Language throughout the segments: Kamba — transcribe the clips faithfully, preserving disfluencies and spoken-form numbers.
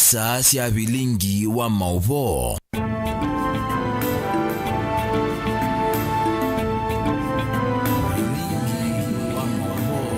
Saa sya vilingi wa maũvoo. Vilingi wa maũvoo.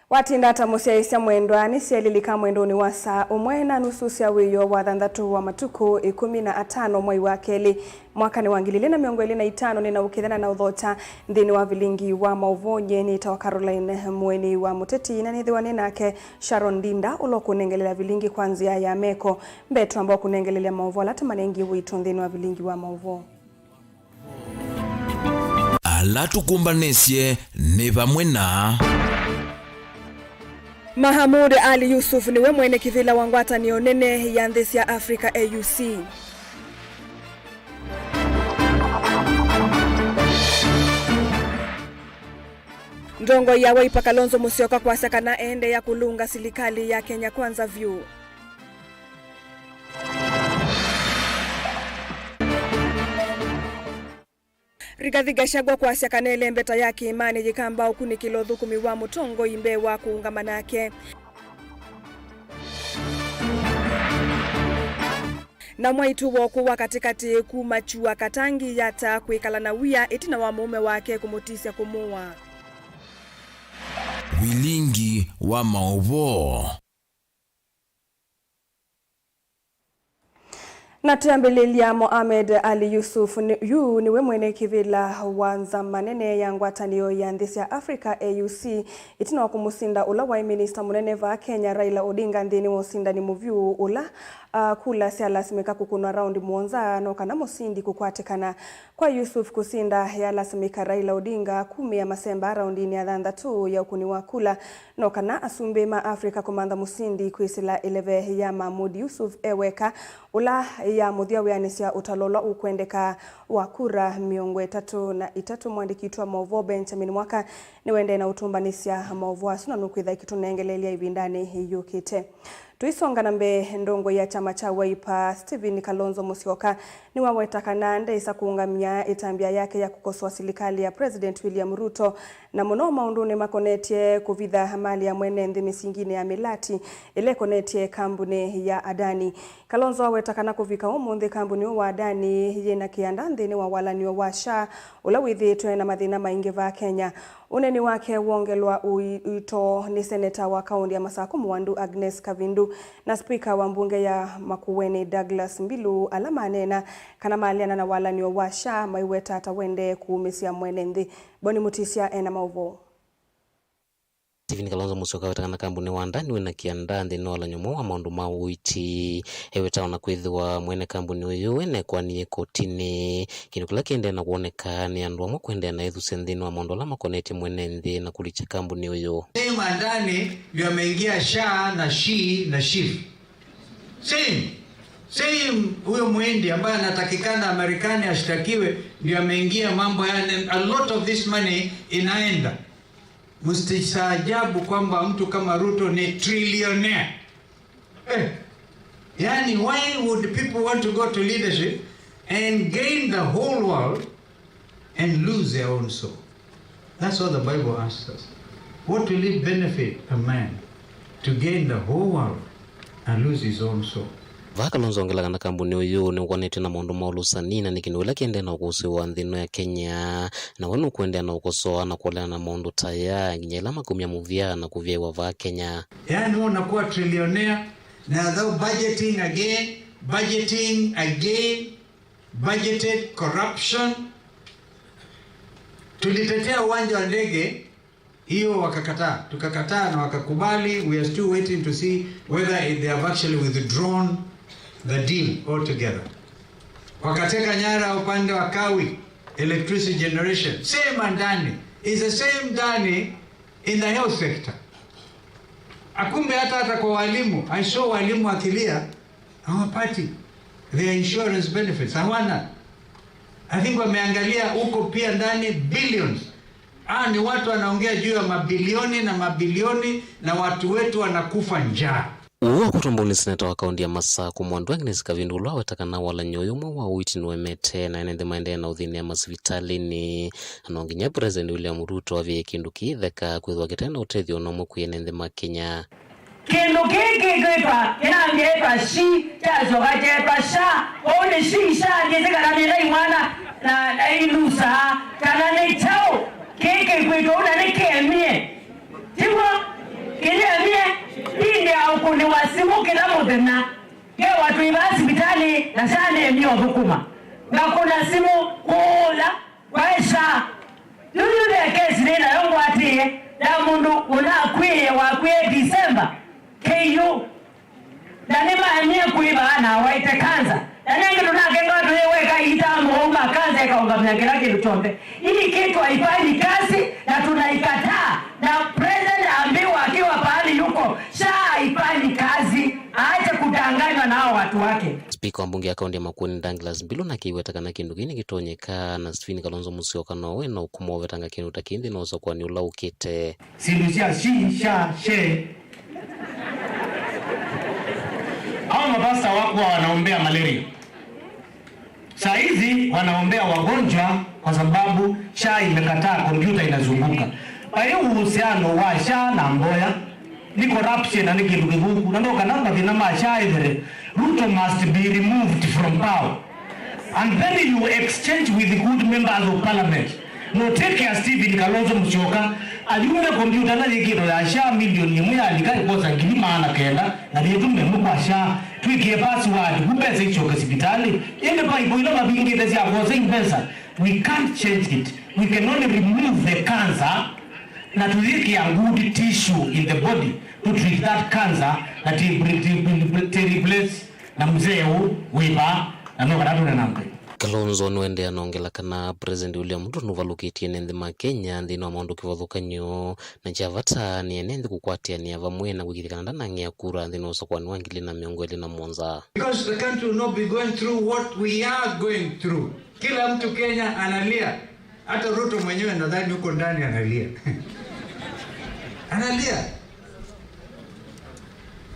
Watinda ata mũsyaĩĩsya mwendwa? Nĩsyelilika mwendonĩ wa saa ũmwe na nusu sya wĩoo wa thanthatũ wa matukũ ĩkũmi na atano mwai wa kelĩ, mwakanĩ wa ngili ilĩ na mĩongo ĩlĩ na itano. Nĩnaũkĩthana na ũthokya nthĩnĩ wa vilingi wa maũvoo. Nyie nĩtawa Caroline Mũeni wa Mũteti, na nĩthĩwa nĩ nake Sharon Ndinda, ũla ũkũnengeleela vilingi kwa nzĩa ya meko. Mbee twamba kũnengeleelya maũvoo ala tũmanengie ũito nthĩnĩ wa vilingi wa maũvoo. Ala tũkũmbanĩsye nĩ vamwe na Mahamoud Ali Yusuf nĩwe mwene kĩvĩla wa ngwatanĩo nene ya nthĩ sya Africa, A U C. Ndongoi ya Wiper Kalonzo Musyoka kwasya kana eendeea kũlũnga silikalĩ ya Kenya Kwanza vyũ. Rigathi Gachagua kwasya kana ĩlembeta ya kĩĩmanĩ yĩkamba ũkunĩkĩla ũthũkũmi wa mũtongoi mbee wa kũũngama nake. Na mwaitũ wa ũkũũ wa katĩkatĩ kuma Chuakatangii Yatta kwĩkala na wia ĩtina wa mũũme wake kũmũtisya kũmũũa. Vilingi wa maũvoo. Na twĩambĩlĩlya, Mohamed Ali Yusuf nĩ, yu nĩwe mwene kĩvĩla wa nzama nene ya ngwatanĩo ya nthĩ sya Africa, A U C, ĩtina wa kũmũsinda ũla waĩ minista mũnene vaa Kenya, Raila Odinga, nthĩnĩ wa ũsindani mũvyũ ũla, a, kula syalasimĩka kũkũnwa raundi mũonza no kana mũsindi kũkwatĩkana. Kwa Yusuf, kũsinda yalasimĩka Raila Odinga kumĩa masemba raundinĩ ya thanthatũ ya ũkũni wa kula, no kana asumbĩ ma Africa kũmantha mũsindi kwĩsĩla ĩleve ya Mahmoud Yusuf e weka, ũla ya mũthya wĩanĩsya ũtalo ũla ũkwendeka wa kura mĩongo ĩtatũ na itatũ. Mwandĩki witũ wa maũvoo Benjamin Mwaka nĩwendee na ũtũmbanĩsya maũvoo asu na nũkwĩtha ĩkĩtũnengeleelya ĩvindanĩ yũkĩte. Tũisonga na mbee, ndongoi ya kyama kya Wiper, Stephen Kalonzo Musyoka, nĩwaweta kana ndesa kũũngamya ĩtambya yake ya kũkosoa silikalĩ ya President William Ruto, na mũno maũndũnĩ makonetye kũvitha mali ya mwene nthĩ mĩsinginĩ ya mĩlati ĩla ĩkonetye kambunĩ ya Adani. Kalonzo aweta kana kũvika ũmũnthĩ kambunĩ ũũ wa Adani yĩna kĩanda nthĩnĩ wa walany'o wa SHA, ũla wĩthĩĩtwe na mathĩna maingĩ vaa Kenya. Ũneeni wake wongelwa ũi-, ũito nĩ seneta wa kaũndĩ ya Masakũ Mũwandu Agnes Kavindu na spika wa mbunge ya Makueni Douglas Mbilu, ala maneena kana maleana na walany'o wa SHA maiweta ata wendee kũũmĩsya mwene nthĩ. Boni Mutisya ena maũvoo. Stephen Kalonzo Musyoka aweta kana kambunĩ wa Adani wĩna kĩanda nthĩnĩ wa walany'o mwaũ wa maũndũ ma ũiiti. Eweta ona kwĩthĩwa mwene kambunĩ ũyũ enekwani kotinĩ. Kĩndũ kĩla kĩendee na kwoneka nĩ andũ amwe kũendea na ĩthusya nthĩnĩ wa maũndũ ala makonetye mwene nthĩ na kũlikya kambunĩ ũyũ. Same Adani ndio ameingia SHA na SHIF na SHIF. Same. Same huyo Mhindi ambaye anatakikana Marekani ashtakiwe ndio ameingia mambo ya, a lot of this money inaenda. Msistaajabu kwamba mtu kama Ruto ni trillionaire. Eh. Yani, why would people want to go to leadership and gain the whole world and lose their own soul? That's what the Bible asks us. What will it benefit a man to gain the whole world and lose his own soul? Vaa Kalonzo ongelaa kana kambunĩ ũyũ nĩũkonetw'e na maũndũ ma ũlũsani na nĩ kĩndũ kĩla kĩendee na ũkũsĩĩwa nthĩ ĩno ya Kenya, na we nũkũendeea na ũkosoa na kũeleana na maũndũ ta aya nginya ĩla makumya mũvea na kũvyaĩwa vaa Kenya. Yaani, wewe unakuwa trillionaire na thou budgeting again, budgeting again, budgeted corruption. Tulitetea uwanja wa ndege, hiyo wakakataa, tukakataa na wakakubali. We are still waiting to see whether they have actually withdrawn the deal altogether. Wakateka nyara upande wa Kawi electricity generation. Same Adani. It's the same Adani in the health sector. Akumbe hata, hata kwa walimu, I saw walimu wakilia, hawapati their insurance benefits, hawana. I think wameangalia huko pia ndani billions. Ah, ni watu wanaongea juu ya mabilioni na mabilioni, na watu wetu wanakufa njaa. Ũu wakwatwa mbau nĩ seneta wa kaũntĩ ya Masakũ Mwandu Agnes Kavindu, ũla waweta kana walany'o ũyũ ũmwe wa ũiiti nũemete, na ene nthĩ maendee na ũthĩnĩa masivitalĩnĩ, na no nginya President William Ruto avĩe kĩndũ kĩtheka kwĩthĩwa kĩte na ũtethyo o na ũmwe kwĩ ene nthĩ ma Kenya. Kĩndũ kĩĩ kĩkwĩtwa, kĩnambie ĩtwa shi, kyasyoka kyeetwa sha. Ũu nĩ shi, sha, ndyĩsĩ kana nĩnaimwana na, na ilusaa, kana nĩ kyaũ. Kĩĩ kĩkwĩtwa ũu na nĩkĩemie. Tiw'o? Kĩyĩemie. Ĩndĩ ya ũkũnĩwa simũ kĩla mũthenya. Ngewa twĩ vaa sivitalĩ na sha nĩemie ũthũkũma. Ngakũna simũ kũũla. Waĩ sha. Yu, yu ve kesi nĩ nayo ngwatĩĩe ya mũndũ ũnakw'ĩĩe wakw'ĩe December. Kĩu. Na nĩmaemie kwĩva na awaĩte kanza. Na nĩngĩ tũnakengawa tũyĩweka iitaa mowau ma kanza ĩkaũngamya kĩla kĩndũ kyonthe. Hii kitu haifanyi kazi na tunaikataa. Na President aambiwa akiwa pahali yuko, sha haifanyi kazi. Aache kudanganywa na hao watu wake. Spika wa mbunge ya kaunti ya Makueni Douglas Mbilu nake aiweta kana kĩndũ kĩĩ nĩkĩtonyeka, na Stephen Kalonzo Musyoka nowe na ũkũmũ wa ũvetanga kĩndũ ta kĩĩ nthĩnĩ wa ũsakũani ũla ũkĩte. Syĩndũ sya shi, sha, she. Hao mapasta wakuwa wanaombea malaria. Saa hizi wanaombea wagonjwa kwa sababu sha imekataa kompyuta inazunguka. Kwa hiyo uhusiano wa sha na mboya ni corruption na ni kĩndũ kĩthũku. Na ndo kana mathĩna ma sha ethere, Ruto must be removed from power. And then you exchange with good members of parliament. No, take care Stephen Kalonzo Musyoka, ayumbe kompyuta na yĩkĩto ya sha milioni ĩmwe yalika ĩkosa ngili maana kenda, na yĩtume mũ kwa sha, twĩkĩe password, ku mbesa isyoke sivitalĩ. Ĩndĩ vaivo ila mavingĩte sya kwosa mbesa, we can't change it. We can only remove the cancer na tũyĩkĩa good tissue in the body to treat that cancer na ti, ti, ti, ti replace na mzee ũũ wĩ vaa, na no kana tũne na mbee. Kalonzo nũendeea nongela kana President William Ruto nũvalũkĩtye ene nthĩ ma Kenya nthĩnĩ wa maũndũ kĩvathũkany'o, na kya vata nĩ ene nthĩ kũkwatĩanĩa vamwe na kwĩkĩĩthya kana ndanang'ea kura nthĩnĩ wa ũsakũani wa ngili na mĩongo ĩlĩ na mũonza. Because the country will not be going through what we are going through. Kila mtu Kenya analia. Hata Ruto mwenyewe nadhani huko ndani analia. Analia.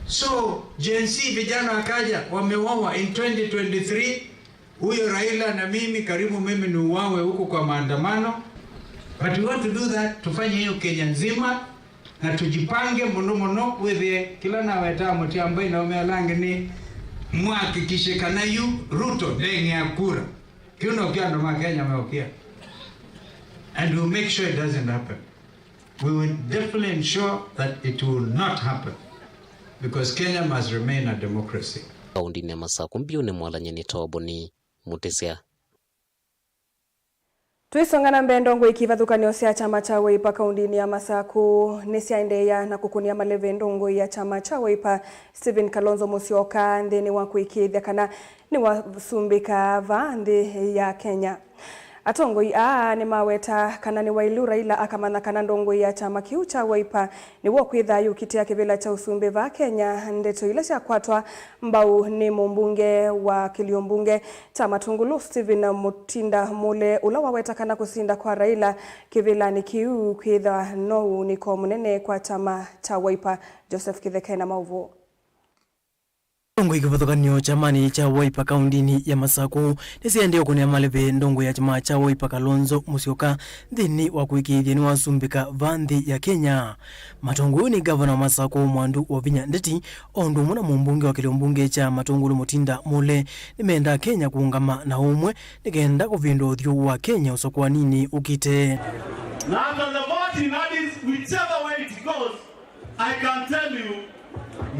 So, Gen Z vijana wakaja, wameuawa in twenty twenty-three. Huyo Raila na mimi, karibu mimi niuawe huko kwa maandamano. But we want to do that, tufanye hiyo Kenya nzima, na tujipange mũno mũno, wĩthĩe kĩla nawetaa mũtiambai na ũme ala angĩ nĩ mũhakikishe kana yu Ruto ndeng'ea kura. Kĩu no kĩa andũ ma Kenya meũkĩa. And we'll make sure it doesn't happen. We will definitely ensure that it will not happen. Because Kenya must remain a democracy. Kaũndĩnĩ ya Masakũ mbiũ nĩ mwalany'e nĩ Toboni Mũtĩsya. Tũisonga na mbee, ndongoi kĩvathũkany'o sya kyama kya Wiper kaũndĩnĩ ya Masakũ nĩsyaendeea na kũkũnĩa maleve ndongoi ya kyama kya Wiper Stephen Kalonzo Musyoka nthĩnĩ wa kũĩkĩĩthya kana nĩwasumbĩka vaa nthĩ ya Kenya. Atongoi aa nĩmaweta kana nĩ wailu Raila akamanya kana ndongoi ya kyama kĩu kya Wiper nĩw'o kwĩthaa yũkitĩa kĩvĩla kya ũsumbĩ vaa Kenya, ndeto ila syakwatwa mbau nĩ mũmbunge wa kĩlio mbunge kya Matungulu Stephen Mutinda Mule, ũla waweta kana kũsinda kwa Raila kĩvĩlanĩ kĩu kwĩthwa no ũunĩko mũnene kwa kyama kya Wiper. Joseph Kĩtheka na maũvoo. Ndongoi kĩvathũkany'o kyamanĩ kya Wiper kaũndĩnĩ ya Masakũ nĩsyaendee kũnĩa maleve ndongoi ya kyama kya Wiper Kalonzo Musyoka nthĩnĩ wa kũĩkĩĩthya nĩwasumbĩka vaa nthĩ ya Kenya. Matongoi nĩ ngavana wa Masakũ Mwandu Wavinya Ndeti, o ũndũ ũmwe na mũmbunge wa kĩlio mbunge kya Matungulu Mutinda Mule nĩmendaa Kenya kũũngama na ũmwe nĩ kenda kũvĩndũa ũthyũ wa Kenya ũsakũaninĩ ũkĩte. Na after the vote in Addis, whichever way it goes, I can tell you,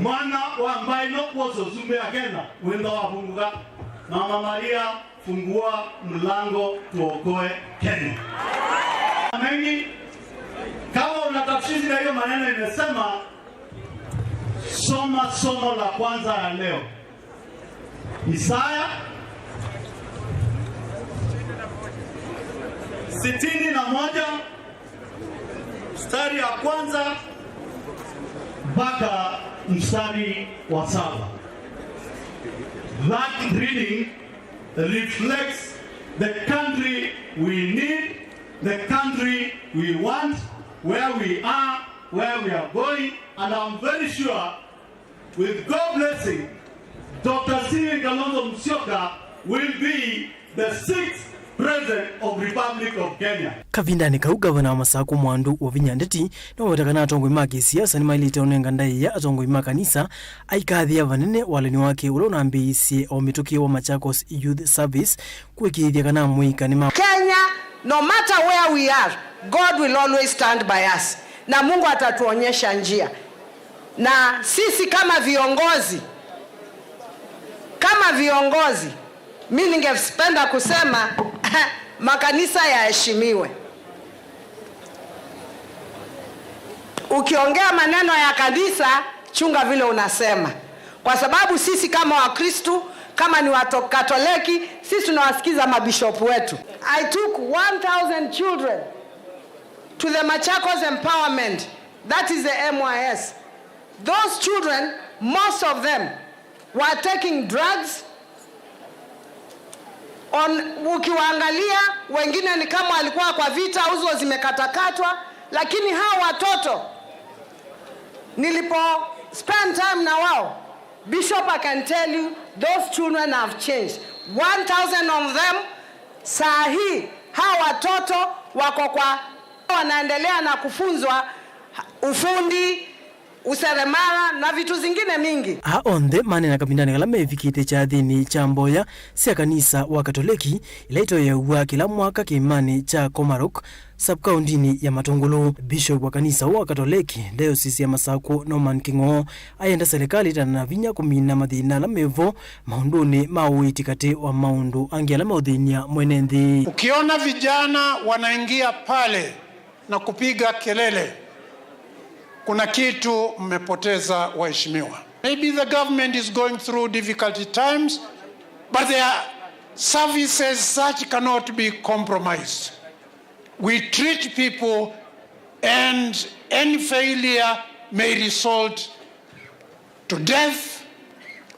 mwana wa mbaĩ no kwosa ũsumbĩ ya Kenya, wĩntha wafunguka. Mama Maria, fungua mlango, tuokoe Kenya. Mengi, kama una tafsiri na hiyo maneno imesema, soma somo la kwanza ya leo. Isaya sitini na moja, mstari ya kwanza mpaka mstari wa saba. That reading reflects the country we need, the country we want, where we are, where we are going, and I'm very sure With God blessing, Doctor Stephen Kalonzo Musyoka will be the sixth President of Republic of Kenya. Kavindanĩ kau, ngavana wa Masakũ Mwandu Wavinya Ndeti nĩwaweta kana atongoi ma kĩsiasa nĩmaĩlĩte ũnenga ndaĩa atongoi ma kanisa aikathĩa vanene walani wake ũla ũnambĩĩisye o mĩtũkĩ wa Machakos Youth Service kũĩkĩĩthya kana amũika nĩma. Kenya, no matter where we are, God will always stand by us. Na Mungu atatuonyesha njia. Na sisi kama viongozi, kama viongozi, mi ningependa kusema makanisa yaheshimiwe. Ukiongea maneno ya kanisa, chunga vile unasema. Kwa sababu sisi kama Wakristu, kama ni Wakatoliki, sisi tunawasikiza mabishop wetu. I took one thousand children to the Machakos Empowerment, that is the M Y S. Those children, most of them were taking drugs. On, ukiwaangalia, wengine ni kama walikuwa kwa vita, uso zimekatakatwa, lakini hao watoto, nilipo spend time na wao, Bishop, I can tell you, those children have changed. One thousand of them, saa hii, hawa watoto wako kwa, wanaendelea na kufunzwa ufundi, useremala na vitu zingine mingi. Aa onthe maneena kavindanĩ kala mevikĩte kyathĩnĩ kya mboya sya kanisa wa Katoleki ila itoyeew'a kĩla mwaka kĩĩmanĩ kya Komarok, sub-kaũndinĩ ya Matũngũlũ. Bishop wa kanisa ũũ wa Katoleki, Diocese ya Masakũ, Norman Kĩng'oo, ayenda selekalĩ ĩtana na vinya kũmina mathĩna ala mevo maũndũnĩ ma ũiiti katĩ wa maũndũ angĩ ala meũthĩny'a mwene nthĩ. Ukiona vijana wanaingia pale na kupiga kelele, kuna kitu mmepoteza, waheshimiwa. Maybe the government is going through difficult times, but their services such cannot be compromised. We treat people, and any failure may result to death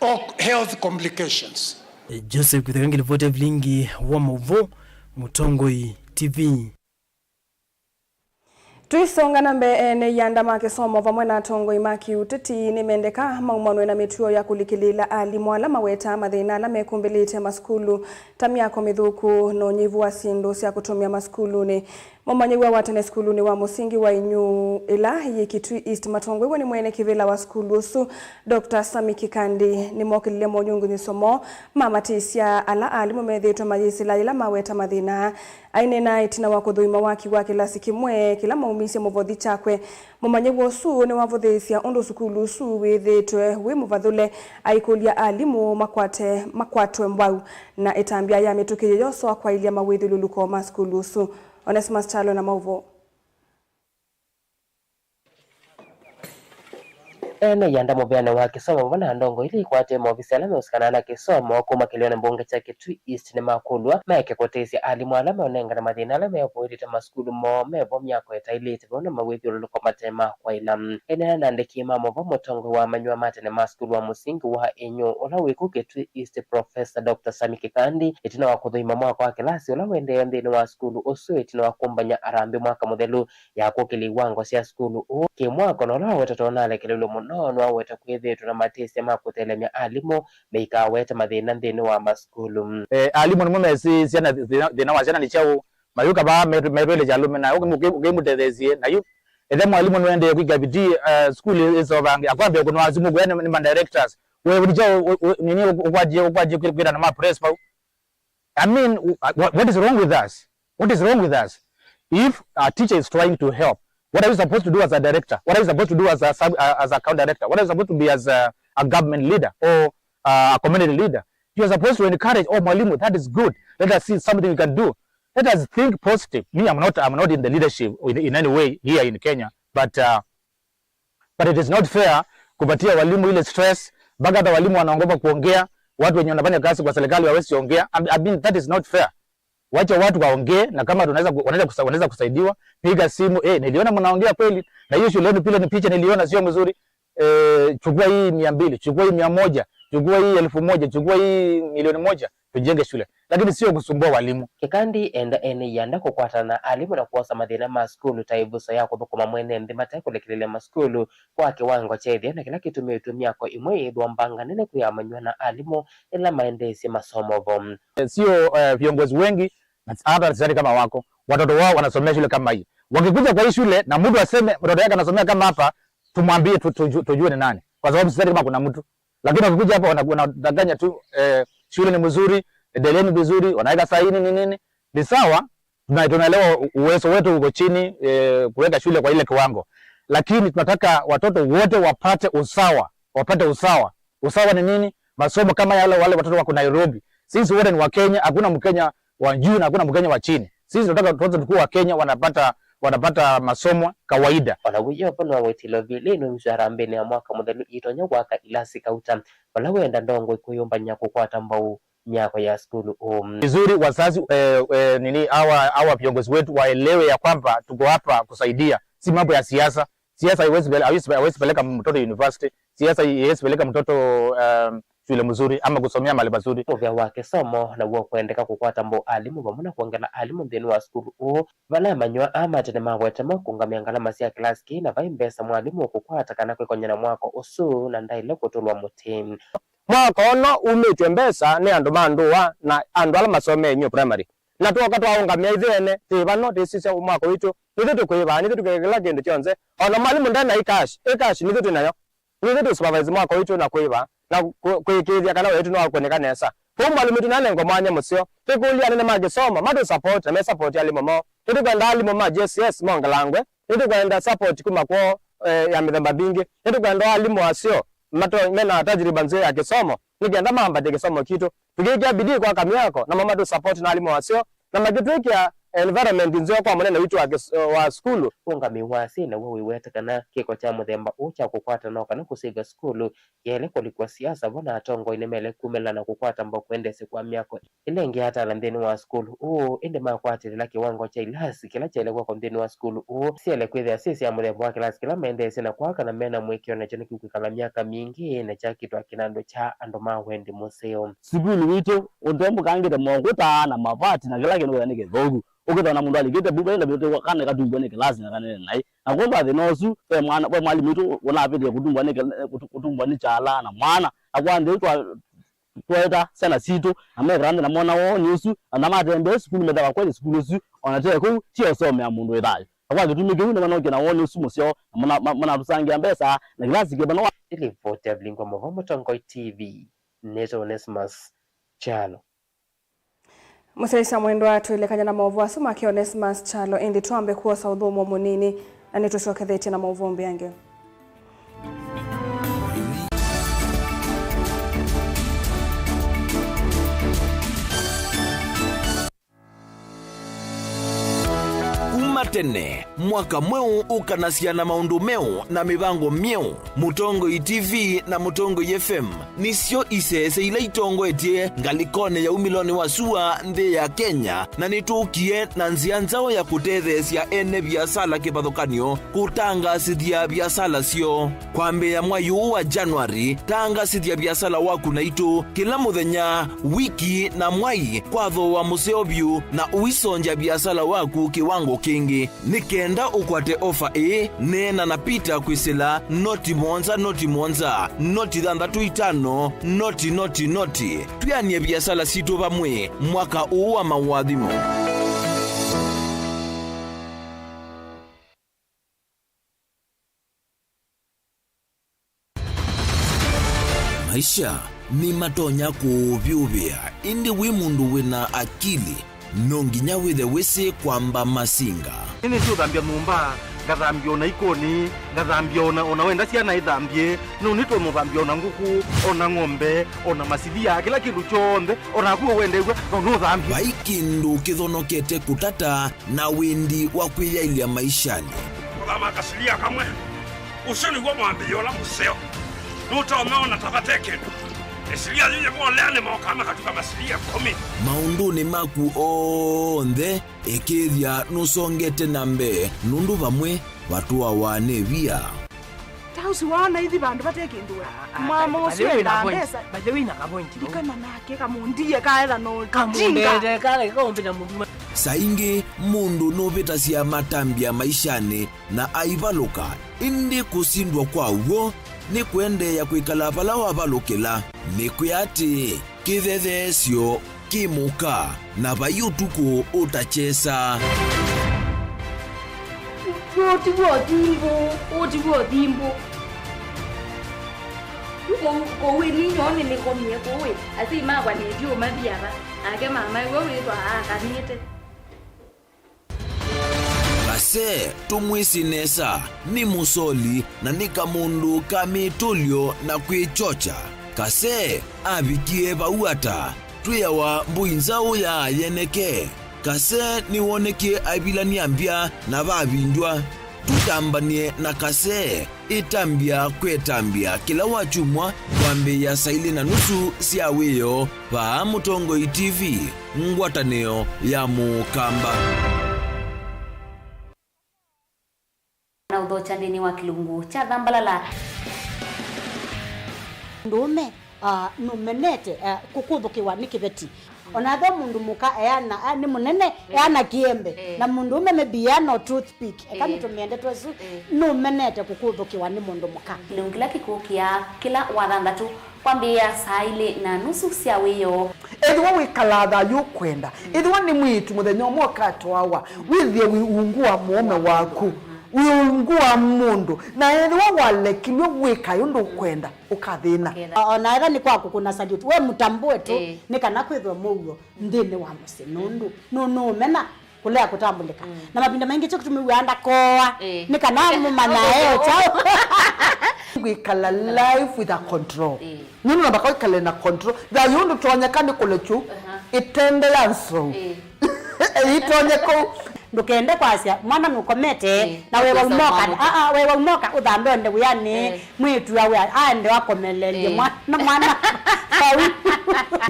or health complications. Joseph Kutheka ngĩlivoti vilingi wa maũvoo, Mũtongoi T V. Tũisonga na mbee, ene ianda ma kĩsomo vamwe na atongoi ma kĩũteti nĩmendeka maumanwe na mĩtuo ya kũlikĩlĩĩla alimũ ala mawetaa mathĩna ala mekũmbĩlĩte masukulu, ta myako mĩthũku na ũnyivu wa syĩndũ sya kũtũmĩa masukulunĩ. Mũmanyĩw'a wa tene sukulunĩ wa mũsingi wa Inyũ ĩla yĩ Kitui East, matongoew'e nĩ mwene kĩvĩla wa sukulu ũsu, Doctor Sami Kikandi, nĩmokĩlile monyungunyĩsyo moo mamatĩsya ala alimũ methĩĩtwe mayĩsĩla yĩla maweta mathĩna. Aineena ĩtina wa kũthũima waki wa kĩlasi kĩmwe kĩla maumisye mũvothi kyakwe, mũmanyĩw'a ũsu nĩwavũthĩĩsya ũndũ sukulu ũsu wĩthĩĩtwe wĩ mũvathũle, aikũlya alimũ makwate, makwatwe mbau na ĩtambya ya mĩtũkĩ yĩyosoa kwaĩlya mawĩthyũlũlũko ma sukulu ũsu. Onesimus Kyalo na maũvoo. Ene ianda mũvĩanĩ wa kĩsomo vamwe na ndongo ila ikwatĩe maovisi ala meũsikanaa na kĩsomo kuma kĩlĩonĩ mbunge kya Kitui East nĩmakũlw'a maeke kũtĩsya alimũ ala meũnengane mathĩna ala meũvũĩlĩte masukulu moo mevo myako ĩtaĩlĩte vamwe na mawĩthyũlũlũko mate ma kwaĩla. Aineena na andĩki ma maũvoo, mũtongoi wa amanyĩw'a ma tene ma sukulu wa mũsingi wa Inyũ ũla wĩ kũu Kitui East, Professor Doctor Sami Kikandi, ĩtina wa kũthũima mwako wa kĩlasi ũla ũendee nthĩnĩ wa sukulu ũsu ĩtina wa kũmbany'a harambee mwaka mũthelu ya kũkĩlya iwango sya sukulu ũũ kĩ-mwako, na ũla wawetetwe ũnalekelelw'e mũno nĩwaweta kwĩthĩĩtwe na matĩsya ma kũtelemya alimũ meikawete mathĩna nthĩnĩ wa masukulu. Eh, alimũ nĩmo mesĩ syana thĩna, thĩna wa syana nĩ kyaũ, mayũka vaa metwĩle kyalũme na ũkĩmũtetheesye na yu ethe mwalimũ nũendee kwĩkĩa vitii, eh, sukulu ĩsovange, akwambĩa kũnwa simũ kũya nĩ, nĩ ma directors. Wewe nĩ kyaũ, nini ũkwatie, ũkwatie kwĩtana ma press vau? I mean, wh-, wh-, what is wrong with us? What is wrong with us? If a teacher is trying to help, what are you supposed to do as a director? What are you supposed to do as a sub, uh, as a account director? What are you supposed to be as a, a government leader or, uh, a community leader? You are supposed to encourage, "Oh, mwalimu, that is good. Let us see something we can do." Let us think positive. Me, I'm not, I'm not in the leadership in, in any way here in Kenya, but, uh, but it is not fair kupatia walimu ile stress, mpaka hata walimu wanaogopa kuongea, watu wenye wanafanya kazi kwa serikali hawawezi ongea. I, I mean, that is not fair. Wacha watu waongee, na kama tunaweza ku-, wanaweza kusa-, wanaweza kusaidiwa, piga simu, "Eh, niliona mnaongea kweli, na hiyo shule yenu pia ni picha niliona sio mzuri. Eh, chukua hii mia mbili, chukua hii mia moja, chukua hii elfu moja, chukua hii milioni moja, tujenge shule, lakini sio kusumbua walimu. Kĩkandi enda ene ianda kũkwatana na alimũ na kwosa mathĩna ma sukulu ta ĩvuso ya kũthũkũma mwene nthĩ mate kũlekelelya masukulu kwa kĩwango kya ĩtheo, na kĩla kĩtumĩtwe myako ĩmwe yĩthwa mbanga nene kwĩ amanywa na alimũ ĩla maendeesye masomo vo. Sio, eh, viongozi wengi, na hata sidhani kama wako, watoto wao wanasomea shule kama hii. Wakikuja kwa hii shule na mtu aseme mtoto yake anasomea kama hapa, tumwambie tu, tu, tujue ni nani, kwa sababu sidhani kama kuna mtu. Lakini wakikuja hapa wana- wanadanganya tu, eh, shule ni mzuri, endeleeni vizuri, wanaweka saini ni nini, ni sawa. Tuna- tunaelewa u- uwezo wetu uko chini, eh, kuweka shule kwa ile kiwango, lakini tunataka watoto wote wapate usawa, wapate usawa. Usawa ni nini? Masomo kama yale wale watoto wako Nairobi. Sisi wote ni Wakenya, hakuna Mkenya wa juu na hakuna Mkenya wa chini. Sisi tunataka wote tukuwe Wakenya wanapata wanapata masomo kawaida. Ona wĩyo vo no wĩtĩlo vilĩ nũmĩsyo harambĩnĩ ya mwaka mũthelu itonya kwaka ilasi kauta vala wenda ndongo ĩkũyũmbany'a kũkwata mbau myako ya sukulu ũũ. Vizuri wazazi, eh, eh, nini, hawa hawa viongozi wetu waelewe ya kwamba tuko hapa kusaidia, si mambo ya siasa. Siasa haiwezi pele- haiwezi haiwezi peleka mtoto university. Siasa haiwezi peleka mtoto, um, shule mzuri ama kusomea mahali pazuri. Mũvea wa kĩsomo naw'o kwendeka kũkwata mbau alimũ vamwe na kwongela alimũ nthĩnĩ wa sukulu ũũ, vala amanywa aa ma tene maweta makũngamĩa ngalama sya kĩlasi kĩĩ na vai mbesa mwalimũ ũkũkwata kana kwĩkony'a na mwako ũsu na ndaĩle kũtũlwa mũtĩ. Mwako ũno umĩtw'e mbesa nĩ andũ ma ndũa na andũ ala masomee Inyuĩ Primary. Na twooka twaũngamĩa ithyĩ ene, twĩ vano, twĩsisya mwako witũ, nithyĩ tũkwĩvaa, nithyĩ tũkeka kĩla kĩndũ kyonthe. O na mwalimũ nde na ĩ cash, ĩ cash nithyĩ twĩ nayo. Nithyĩ tũ supervise mwako witũ na kwĩvaa, na kũ- kũĩkĩĩthya kana wĩa witũ nĩwakũnĩka nesa. Kwoou mwalimũ witũ nĩanengwa mwanya mũseo. Twĩkũlya anene ma kĩsomo matũ support na me support alimũ moo. Nĩtũkwenda alimũ ma J C S mongelangwe. Nĩtũkwenda support kuma kwoo, eh, ya mĩthemba mingĩ. Nĩtũkwenda alimũ aseo mato- mena tajriba nzeo ya kĩsomo, nĩ kenda mambatye kĩsomo kitũ. Tũkĩkĩa bidii kwaka myako, namo matũ support na alimũ aseo, na makĩtwĩkĩa environment nzeo kwa mũnene witũ wa kĩs- wa sukulu. Ũngamĩi wa asyai naw'o wĩweta kana kĩko kya mũthemba ũũ kya kũkwatana o kana kũsĩvya sukulu kĩaĩle kũlikwa siasa vo, na atongoi nĩmaĩle kumĩla na kũkwata mbau kwendeesya kwa myako ĩla ĩngĩ atala nthĩnĩ wa sukulu ũũ, ĩndĩ makwatĩlĩla kĩwango kya ilasi kĩla kyaĩle kwakwa nthĩnĩ wa sukulu ũũ, syaĩle kwĩthĩa syĩ sya mũthemba wa kĩlasi kĩla maendeesye na kwaka na mena mũĩkĩĩo nakyo nĩkĩkwĩkala myaka mingĩ na kyakĩtwa kĩnandũ kya andũ ma wendi mũseo. Sukulu witũ ũtemũkangĩte mongũta na mavati na kĩla kĩndũ kĩthwa nĩ kĩthũku. Ũkĩthwa na mũndũ alikĩte mbuva ĩla vyũtĩ kana ĩkatumbwa nĩ kĩlasi na kanene naĩ. Na kwondũ wa thĩna ũsu, ve mwana, ve mwalimũ witũ ũnavĩtie kũtumbwa nĩ kĩla- kũtu- kũtumbwa nĩ kyala na mwana. Na kwa nthĩ twa- twaĩta syana sitũ, na mekala nthĩ na mona woo nĩ ũsu, na matembee sukulu methĩwa kweli sukulu ũsu, o na te kũu, ti ũsomea mũndũ wĩ thayũ. Na kwa kĩtumi kĩu, nĩmanokie na woo nĩ ũsu mũseo, na mona- ma- manatũsangĩa mbesa, na kĩlasi kĩvano wa. Nĩ livoti ya Vilingwa Mavo, Mũtongoi T V, nĩtwa Onesmus Kyalo. Mũsyaĩĩsya mwendwa, twĩlekany'a na maũvoo asu make Onesmus Kyalo, ĩndĩ twambe kwosa ũthũmũo mũnini, na nĩtũsyokethetye na maũvoo mbeange. Kuma tene, mwaka mweũ ũkanasya na maũndũ meũ na mĩvango myeũ. Mũtongoi T V na Mũtongoi F M nĩsyo isese ila itongoetye ngalĩkonĩ ya umĩlonĩ wa sua nthĩ ya Kenya, na nĩtũkie na nzĩa nzaũ ya kũtetheesya ene viasala kĩvathũkany'o kũtangaasĩthya viasala syoo. Kwambĩĩa mwai ũũ wa January, tangaasĩthya viasala waku naitũ kĩla mũthenya, wiki, na mwai kwa thooa mũseo vyũ, na ũisongya viasala waku kĩwango kĩngĩ. Nĩ kenda ũkwate ofa ĩĩ, neena na Peter kwĩsĩla noti mũonza, noti mũonza, noti thanthatũ itano, noti, noti, noti. Twĩanĩe viasala sitũ vamwe mwaka ũũ wa maũathimo. Maisha nĩmatonya kũũvyũvĩa, ĩndĩ wĩ mũndũ wĩ na akili, no nginya wĩthe wĩsĩ kwamba masinga. Nĩnĩsĩ ũthambya nyũmba, ngathambya o na ikũni, ngathambya o na, o na wenda syana ithambye, no nĩtwe mũthambya o na ngũkũ, o na ng'ombe, o na masilia, kĩla kĩndũ kyonthe, o naku we wendew'a, no nũthambye. Vai kĩndũ kĩthonokete kũtata na wĩndi wa kwĩyaĩlya maishanĩ. Kũthama kasilia kamwe, ũsu nĩw'o mwambĩlĩo ũla mũseo. Nũtonya ona ta vate kĩndũ. Ĩsilia yĩyĩ volea nĩmokaa makatuka masilia ĩkũmi. Maũndũnĩ maku onthe, ĩkĩĩthya nũsongete na mbee, nũndũ vamwe vatũawa nĩ via. Ta Ũsu waona ithi vandũ vate kĩndũ we. Ah, ah, mama by the ũsu way, wĩna endaa point. Mbesa. By the way, na ka point vau. Ndikana nake kamũndie kaetha no tinga. Kamũndete kala kaũmbĩta mũndũ. Saa ingĩ mũndũ nũvĩtasya matambya maishanĩ na aivalũka, ĩndĩ kũsindwa kwa w'o nĩ kũendeea kwĩkala vala wavalũkĩla. Nĩkwĩa atĩĩ, kĩthetheesyo kĩ mũka, na vai ũtukũ ũtakyesa. Ũũ ti w'o thimbũ, ũũ ti w'o thimbũ. Kũu, kũu ĩ ninyoo nĩnĩkomie kũu ĩ, asyai makwa nĩtyo mathi ava, nake mama ĩwe wĩtwa aakanĩte. Kase, tũmwĩsĩ nesa, nĩ mũsoli na nĩ kamũndũ ka mĩtũlyo na kwĩkyokya. Kase avikie vau ata? Twĩawa mbũi nzaũ ya yeneke. Kase nĩwonekie aivilany'a mbya na vavindw'a. Tũtambany'e na Kase. Ĩtambya kwĩ ĩtambya kĩla wakyumwa kwambĩĩa saa ilĩ na nusu sya wĩoo vaa Mũtongoi T V, ngwatanĩo ya Mũkamba. Na ũthokya nthĩnĩ wa kĩlungu kya Thambalala. Mũndũũme, ah, nũmenete, ah, kũkũthũkĩwa nĩ kĩveti. Ona ethĩwa mũndũ mũka eana, a, nĩ mũnene, eana kĩembe. Eh. Na mũndũũme maybe eana o toothpick. Eka, eh, nĩtũmĩe ndeto ĩsu, eh, nũmenete kũkũthũkĩwa nĩ mũndũ mũka. Kĩlungu kĩla kĩkũkĩa kĩla wathanthatũ kwambĩĩa saa ilĩ na nusu sya wĩoo. Ethĩwa wĩkalaa thayũ ũkwenda, ethĩwa nĩ mwĩĩtu mũthenya ũmwe ũkatwawa, wĩthĩe wĩ ungu wa mũũme waku, wĩ ungu wa mũndũ, na ethĩwa walekilw'e wĩkae ũndũ ũkwenda, ũkathĩna. Ũkethĩa. O-, ona ethĩwa nĩ kwa kũkũna salute, we mũtambũe tu, ĩĩ, nĩ kana kwĩthwe mũuo nthĩnĩ wa mũsyĩ, nũndũ nũ-, nũũmena kũlea kũtambũlĩka. Mm. Na mavinda maingĩ kyo kĩtumi wĩaa ndakoa, ĩĩ, nĩ kana mũmanyae o kyaũ. Kwĩkala life with a control. Ĩĩ. Nũndũ namba kwĩkale na control. Thayũ ndũtonyeka nĩ kũlekyu, aha, ĩtende ya nzou. Ĩĩ. Ĩitonye kũu. Ndũkende kwasya, mwana nũkomete, ĩĩ, na wewa ũkosa ũmoka, mwana. Aa, wewa ũmoka, ũthambe ũende wĩanĩ, ĩĩ, mwĩĩtu awe, aende wakomelelie, ĩĩ, mwana, mwana. Vau.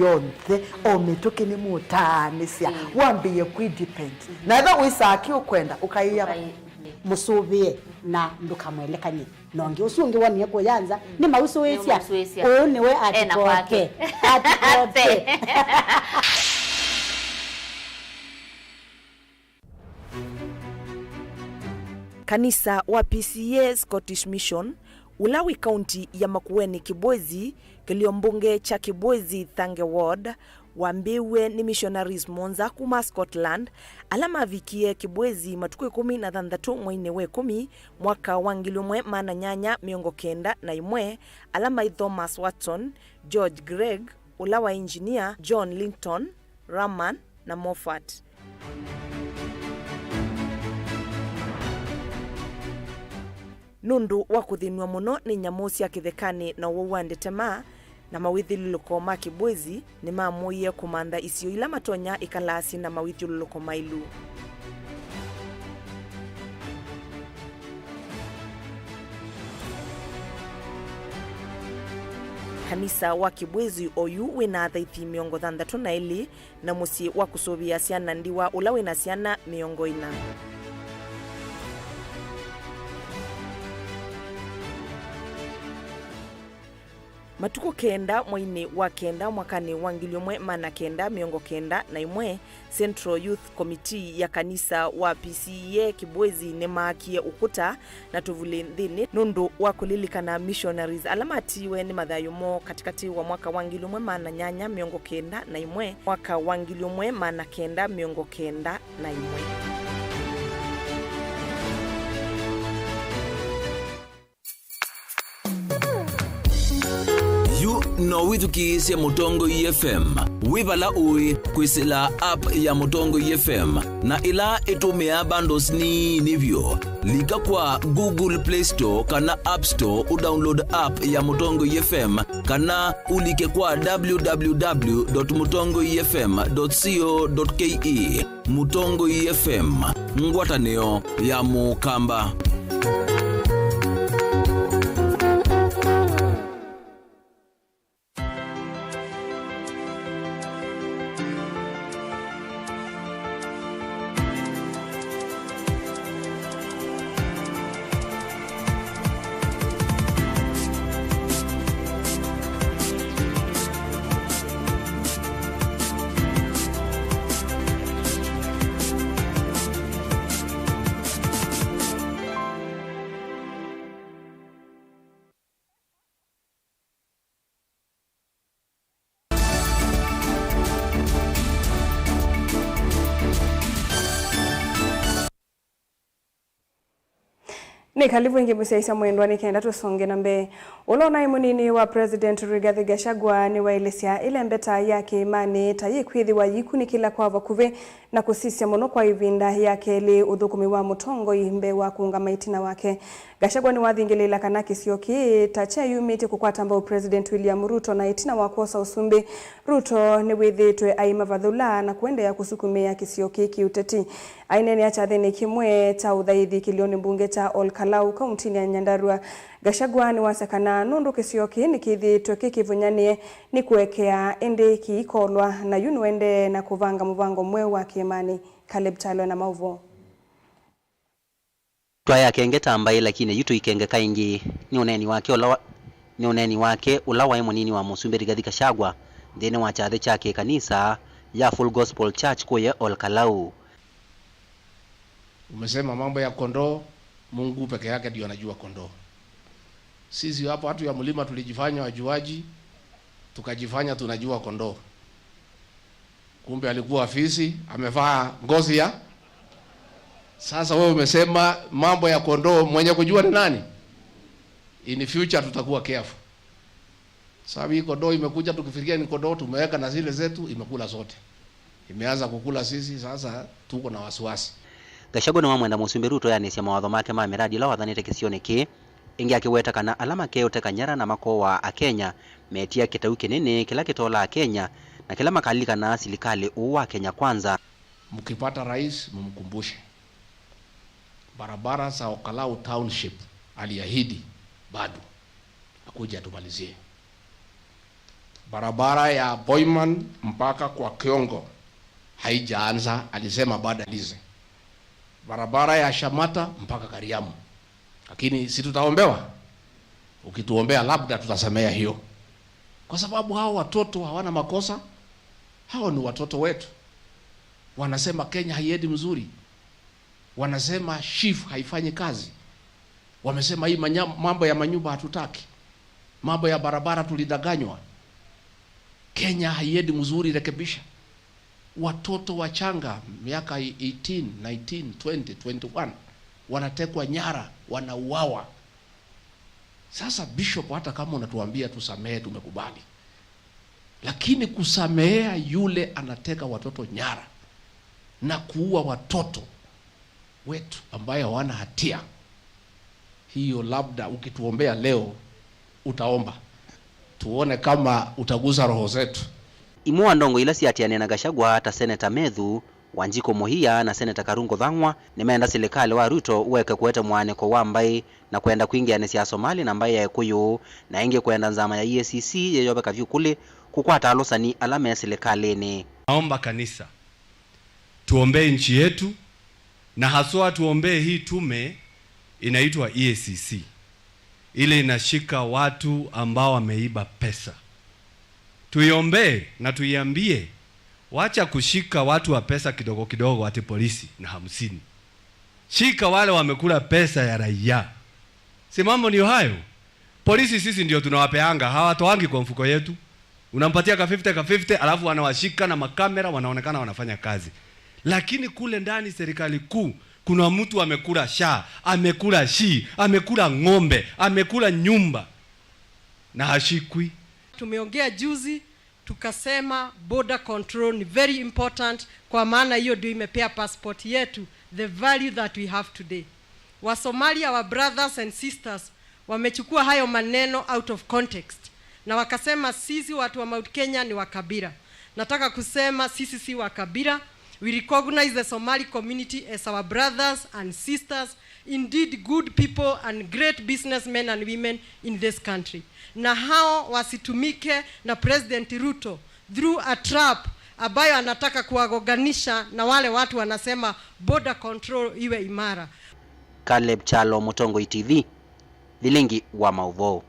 Yonthe, o mĩtũkĩ nĩ mũtaanĩsya, ĩĩ, wambĩĩe kwĩ depend. Mhm. Na ethĩwa wĩsaa kĩ ũkwenda, ũkaĩa. Ũkaĩ-, mũsũvĩe na ndũkamwelekany'e. Na ũngĩ ũsu ũngĩ wonie kũya nza, mm, nĩmausũĩsya. Nĩmausũĩsya. Ũũ nĩwe ena atikoke. Kwake. Atikoke. Kanisa wa P C E A Scottish Mission, ũla wĩ kaunti ya Makueni Kibwezi, kĩlio mbunge kya Kibwezi Thange Ward, wambĩĩw'e nĩ missionaries mũonza kuma Scotland, ala mavikie Kibwezi matukũ ĩkũmi na thanthatũ mweinĩ wa ĩkũmi, mwaka wa ngili ũmwe maana nyanya mĩongo kenda na ĩmwe, ala maĩ Thomas Watson, George Gregg, ũla wa engineer, John Linton, Raman, na Moffat. Nũndũ wa kũthĩnw'a mũno nĩ nyamũ sya kĩthekanĩ na ũwau wa ndetema na mawĩthyũlũlũko ma Kibwezi, nĩmamũie kũmantha isio ila matonya ĩkalaa syĩ na mawĩthyũlũlũko maĩlu. Kanisa wa Kibwezi oyu wĩna athaithi mĩongo thanthatũ na elĩ na mũsyĩ wa kũsũvĩa syana ndiwa ũla wĩna syana mĩongo ĩna. Matukũ kenda mweinĩ wa kenda mwakanĩ wa ngili ũmwe maana kenda mĩongo kenda na ĩmwe, Central Youth Committee ya kanisa wa P C E A Kibwezi nĩmaakie ũkũta na tũvulĩ nthĩnĩ nũndũ wa kũlilikana missionaries ala matiiwe nĩ mathayũ moo katĩkatĩ wa mwaka wa ngili ũmwe maana nyanya mĩongo kenda na ĩmwe, mwaka wa ngili ũmwe maana kenda mĩongo kenda na ĩmwe. Yu no wĩthukĩĩsye Mũtongoi F M wĩ vala ũĩ kwĩsĩla app ya Mũtongoi F M, na ĩla ĩtũmĩaa bundles nini vyũ. Lika kwa Google Play Store kana App Store ũdownload app ya Mũtongoi F M, kana ũlike kwa w w w dot mũtongoi f m dot co dot k e. Mũtongoi F M, ngwatanĩo ya Mũkamba. Nĩ kalivu ĩngĩ mũsyaĩĩsya mwendwa, nĩ kenda tũsonge na mbee. Ũla ũnaĩ mũnini wa President Rigathi Gachagua nĩwaelesya ĩlembeta ya kĩĩmanĩ ta yĩkwĩthĩwa yĩkunĩkĩla kwa vakuvĩ na kũsisya mũno kwa ĩvinda ya kelĩ ũthũkũmi wa mũtongoi mbee wa kũũngama ĩtina wake. Gachagua nĩwathingĩlĩĩla kana kĩsio kĩĩ ta kyeyumĩtye kũkwata mbau President William Ruto, na ĩtina wa kwosa ũsumbĩ, Ruto nĩwĩthĩĩtwe aimavathũla na kũendeea kũsukumĩa kĩsio kĩĩ kĩũteti. Aineenea kyathĩnĩ kĩmwe kya ũthaithi kĩlĩonĩ mbunge kya Ol Kalou, kauntinĩ ya Nyandarua, Gachagua nĩwasya kana nũndũ kĩsio kĩĩ nĩkĩthĩĩtwe kĩkĩvũnyanĩe, nĩ kũekea, ĩndĩ kĩikolwa, na yu nũendee na kũvanga mũvango mweũ wa kĩĩmanĩ. Caleb Kyalo na maũvoo. Twaĩ akenge ta mbaĩ, lakini yu tũikengeka ĩngĩ. Nĩ ũneeni wake ũla wa-, nĩ ũneeni wake ũla waĩ mũnini wa Mũsumbĩ Rigathi Gachagua nthĩnĩ wa kyathĩ kya kĩkanisa ya Full Gospel Church kũya Ol Kalou. Umesema mambo ya kondoo, Mungu peke yake ndio anajua kondoo. Sisi hapa watu ya mlima tulijifanya wajuaji, tukajifanya tunajua kondoo. Kumbe alikuwa fisi, amevaa ngozi ya. Sasa wewe umesema mambo ya kondoo, mwenye kujua ni nani? In future tutakuwa careful. Sababu hii kondoo imekuja tukifikiria ni kondoo, tumeweka na zile zetu, imekula zote. Imeanza kukula sisi, sasa tuko na wasiwasi. Gachagua nĩwamwenda Mũsumbĩ Ruto eanĩsye mawatho make ma mĩradi ĩla wathanĩte kĩsionĩ kĩĩ, ĩngĩ akĩweta kana ala makeũteka nyara na makooa Akenya metia kĩtau kĩnene kĩla kĩtoolaa Kenya, na kĩla makalilikana silikalĩ ũũ wa Kenya Kwanza. Mkipata rais, mumkumbushe. Barabara za Ol Kalou Township aliahidi bado akuje atumalizie. Barabara ya Boiman mpaka kwa Kiongo haijaanza, alisema bado alize. Barabara ya Shamata mpaka Kariamu. Lakini si tutaombewa? Ukituombea labda tutasamea hiyo. Kwa sababu hao watoto hawana makosa, hao ni watoto wetu. Wanasema Kenya haiendi mzuri. Wanasema SHIF haifanyi kazi. Wamesema hii manya-, mambo ya manyumba hatutaki. Mambo ya barabara tulidanganywa. Kenya haiendi mzuri, rekebisha. Watoto wachanga miaka eighteen, nineteen, twenty, twenty-one wanatekwa nyara, wanauawa. Sasa Bishop, hata kama unatuambia tusamehe, tumekubali. Lakini kusamehea yule anateka watoto nyara na kuua watoto wetu ambaye hawana hatia, hiyo labda ukituombea leo, utaomba. Tuone kama utagusa roho zetu. Imwe wa ndongo ila siatianĩe na Gachagua ta Seneta Methu, Wanjikũ Mũhia na Seneta Karungo Thang'wa nĩmeenda silikalĩ wa Ruto ũeke kũete mũaanĩko wa mbaĩ na kwenda kwingĩanĩsya Asomali na mbaĩ ya Ĩkũyũ, na ĩngĩ kwenda nzama ya E A C C yĩyoveka vyũ kũlĩ kũkwata alũsani ala me silikalĩnĩ. Naomba kanisa, tuombee nchi yetu, na haswa tuombee hii tume inaitwa E A C C, ile inashika watu ambao wameiba pesa. Tuiombee na tuiambie, wacha kushika watu wa pesa kidogo kidogo ati polisi na hamsini. Shika wale wamekula pesa ya raia. Si mambo ndio hayo? Polisi sisi ndio tunawapeanga, hawatoangi kwa mfuko yetu. Unampatia ka fifty, ka fifty, alafu wanawashika na makamera, wanaonekana wanafanya kazi. Lakini kule ndani serikali kuu, kuna mtu amekula SHA, amekula SHI, amekula ng'ombe, amekula nyumba na hashikwi. Tumeongea juzi, tukasema border control ni very important, kwa maana hiyo ndio imepea passport yetu the value that we have today. Wasomali, our brothers and sisters, wamechukua hayo maneno out of context na wakasema sisi watu wa Mount Kenya ni wa kabila. Nataka kusema sisi si wa kabila. We recognize the Somali community as our brothers and sisters, indeed good people and great businessmen and women in this country. Na hao wasitumike na President Ruto through a trap ambayo anataka kuwagonganisha na wale watu wanasema border control iwe imara. Caleb Kyalo, Mũtongoi T V, vilingi wa maũvoo.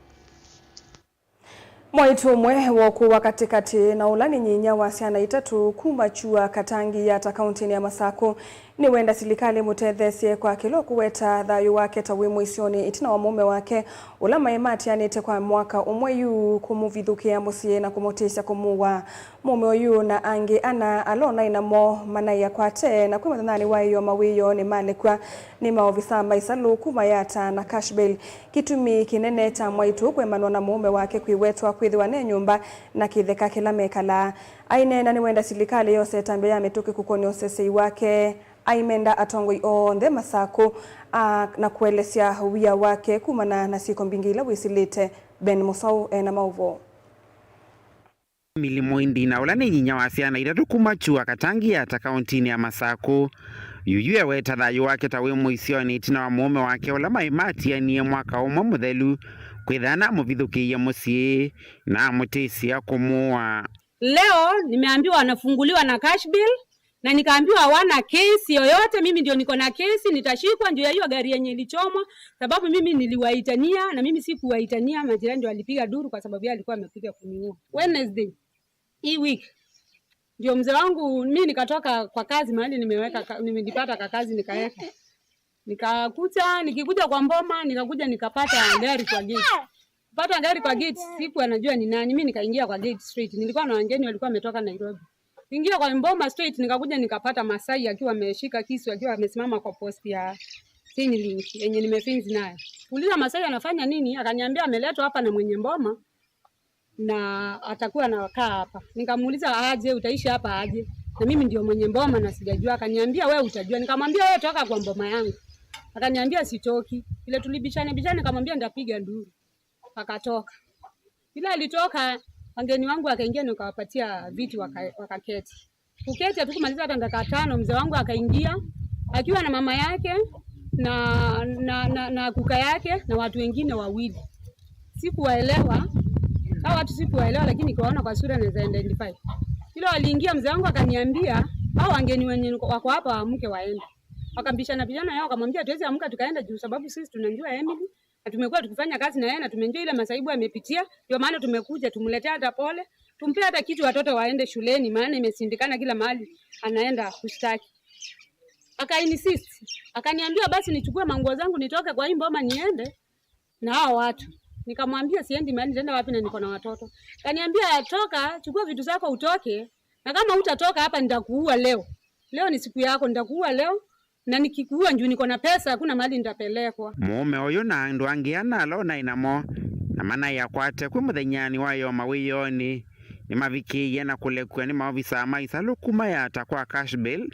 Mwaitũ ũmwe wa ũkũũ wa katĩkatĩ na ũla nĩ nyinya wa syana itatũ kuma Chua Katangi Yatta kaũntĩnĩ ya Masakũ Nĩwenda silikalĩ ĩmũtetheesye kwa kĩla ũkũweta thayũ wake ta wĩ mũisyonĩ ĩtina wa mũũme wake ũla maĩ matianĩte kwa mwaka ũmwe yu kũmũvithũkĩa mũsyĩ na kũmũtĩsya kũmũũa. Mũũme ũyũ na angĩ ana ala ũnaĩ namo manaĩ akwate, na kwĩ mũthenyanĩ wa ĩyoo mawĩoo nĩmalekw'a nĩ maovisa ma ĩsalũ kuma Yatta na Cash Bail. Kĩtumi kĩnene kya mwaitũ kũemanwa na mũũme wake kwĩwetwa kwĩthĩwa ne nyũmba na kĩtheka kĩla mekalaa. Aineena nĩwenda silikalĩ yose ĩtambya ya mĩtũkĩ kũkonya ũseseĩ wake. Aimenda atongoi onthe Masakũ, a, na kũelesya wia wake kumana na syĩko mbingĩ ila wĩsĩlĩte. Ben Mũswau ena maũvoo. Emily Mũindi, na ũla nĩ nyinya wa syana itatũ kuma Chua Katangi Yatta kaũntinĩ ya Masakũ, yuyu eweta thayũ wake ta wĩ mũisyonĩ ĩtina wa mũũme wake ũla maĩ matianie mwaka ũmwe mũthelu kwĩthana amũvithũkĩie mũsyĩ na amũtĩsya kũmũũa. Leo nimeambiwa anafunguliwa na Cash Bail, na nikaambiwa hawana kesi yoyote, mimi ndio niko na kesi, nitashikwa juu ya hiyo gari yenye ilichomwa, sababu mimi niliwaitania, na mimi sikuwaitania, majirani ndio walipiga duru kwa sababu yeye alikuwa amekuja kuniua. Wednesday hii week ndio mzee wangu, mimi nikatoka kwa kazi mahali nimeweka ka-, nilipata kakazi nikaweka. Nikakuja, nikikuja kwa mboma, nikakuja nikapata gari kwa gate. Kupata gari kwa gate, sikuwa najua ni nani. Mimi nikaingia kwa gate straight. Nilikuwa na wageni walikuwa wametoka Nairobi. Ingia kwa mboma straight, nikakuja nikapata Masai akiwa ameshika kisu, akiwa amesimama kwa post ya chain link yenye nimefence nayo. Kuuliza Masai anafanya nini, akaniambia ameletwa hapa na mwenye mboma na atakuwa anakaa hapa. Nikamuuliza, "Aje, utaishi hapa aje? Na mimi ndio mwenye mboma na sijajua." Akaniambia, "Wewe utajua." Nikamwambia, "Wewe toka kwa mboma yangu." Akaniambia, "Sitoki." Vile tulibishana bishana, nikamwambia, "Nitapiga nduru." Akatoka. Vile alitoka, wageni wangu wakaingia, nikawapatia viti waka-, wakaketi. Kuketi hatukumaliza hata dakika tano, mzee wangu akaingia akiwa na mama yake na, na, na, na kuka yake na watu wengine wawili. Sikuwaelewa hao watu, sikuwaelewa, lakini nikiwaona kwa sura naweza identify. Vile waliingia, mzee wangu akaniambia, "Hao wageni wenye wako hapa waamke waende." Wakabishana bishana yao, akamwambia, "Tuwezi amka tukaenda juu sababu sisi tunajua Emily." Na tumekuwa tukifanya kazi na yeye na tumejua ile masaibu amepitia, ndio maana tumekuja tumletee hata pole, tumpee hata kitu watoto waende shuleni, maana imeshindikana, kila mahali anaenda kushtaki. Aka insist, akaniambia basi nichukue manguo zangu nitoke kwa hii mboma niende na hao watu. Nikamwambia siendi mahali, nitaenda wapi na niko na watoto? Akaniambia, "Toka, chukua vitu zako utoke, na kama hutatoka hapa nitakuua leo. Leo ni siku yako, nitakuua leo." Na nikikuua juu niko na pesa, hakuna mahali nitapelekwa. Mũũme ũyũ na andũ angĩ ana ala ũnaĩ namo na manaĩ akwate kwĩ mũthenyanĩ wa ĩyoo mawĩoonĩ nĩmavikĩie na kũlekw'a nĩ maovisa ma ĩsalũ kuma Yatta kwa Cash Bail,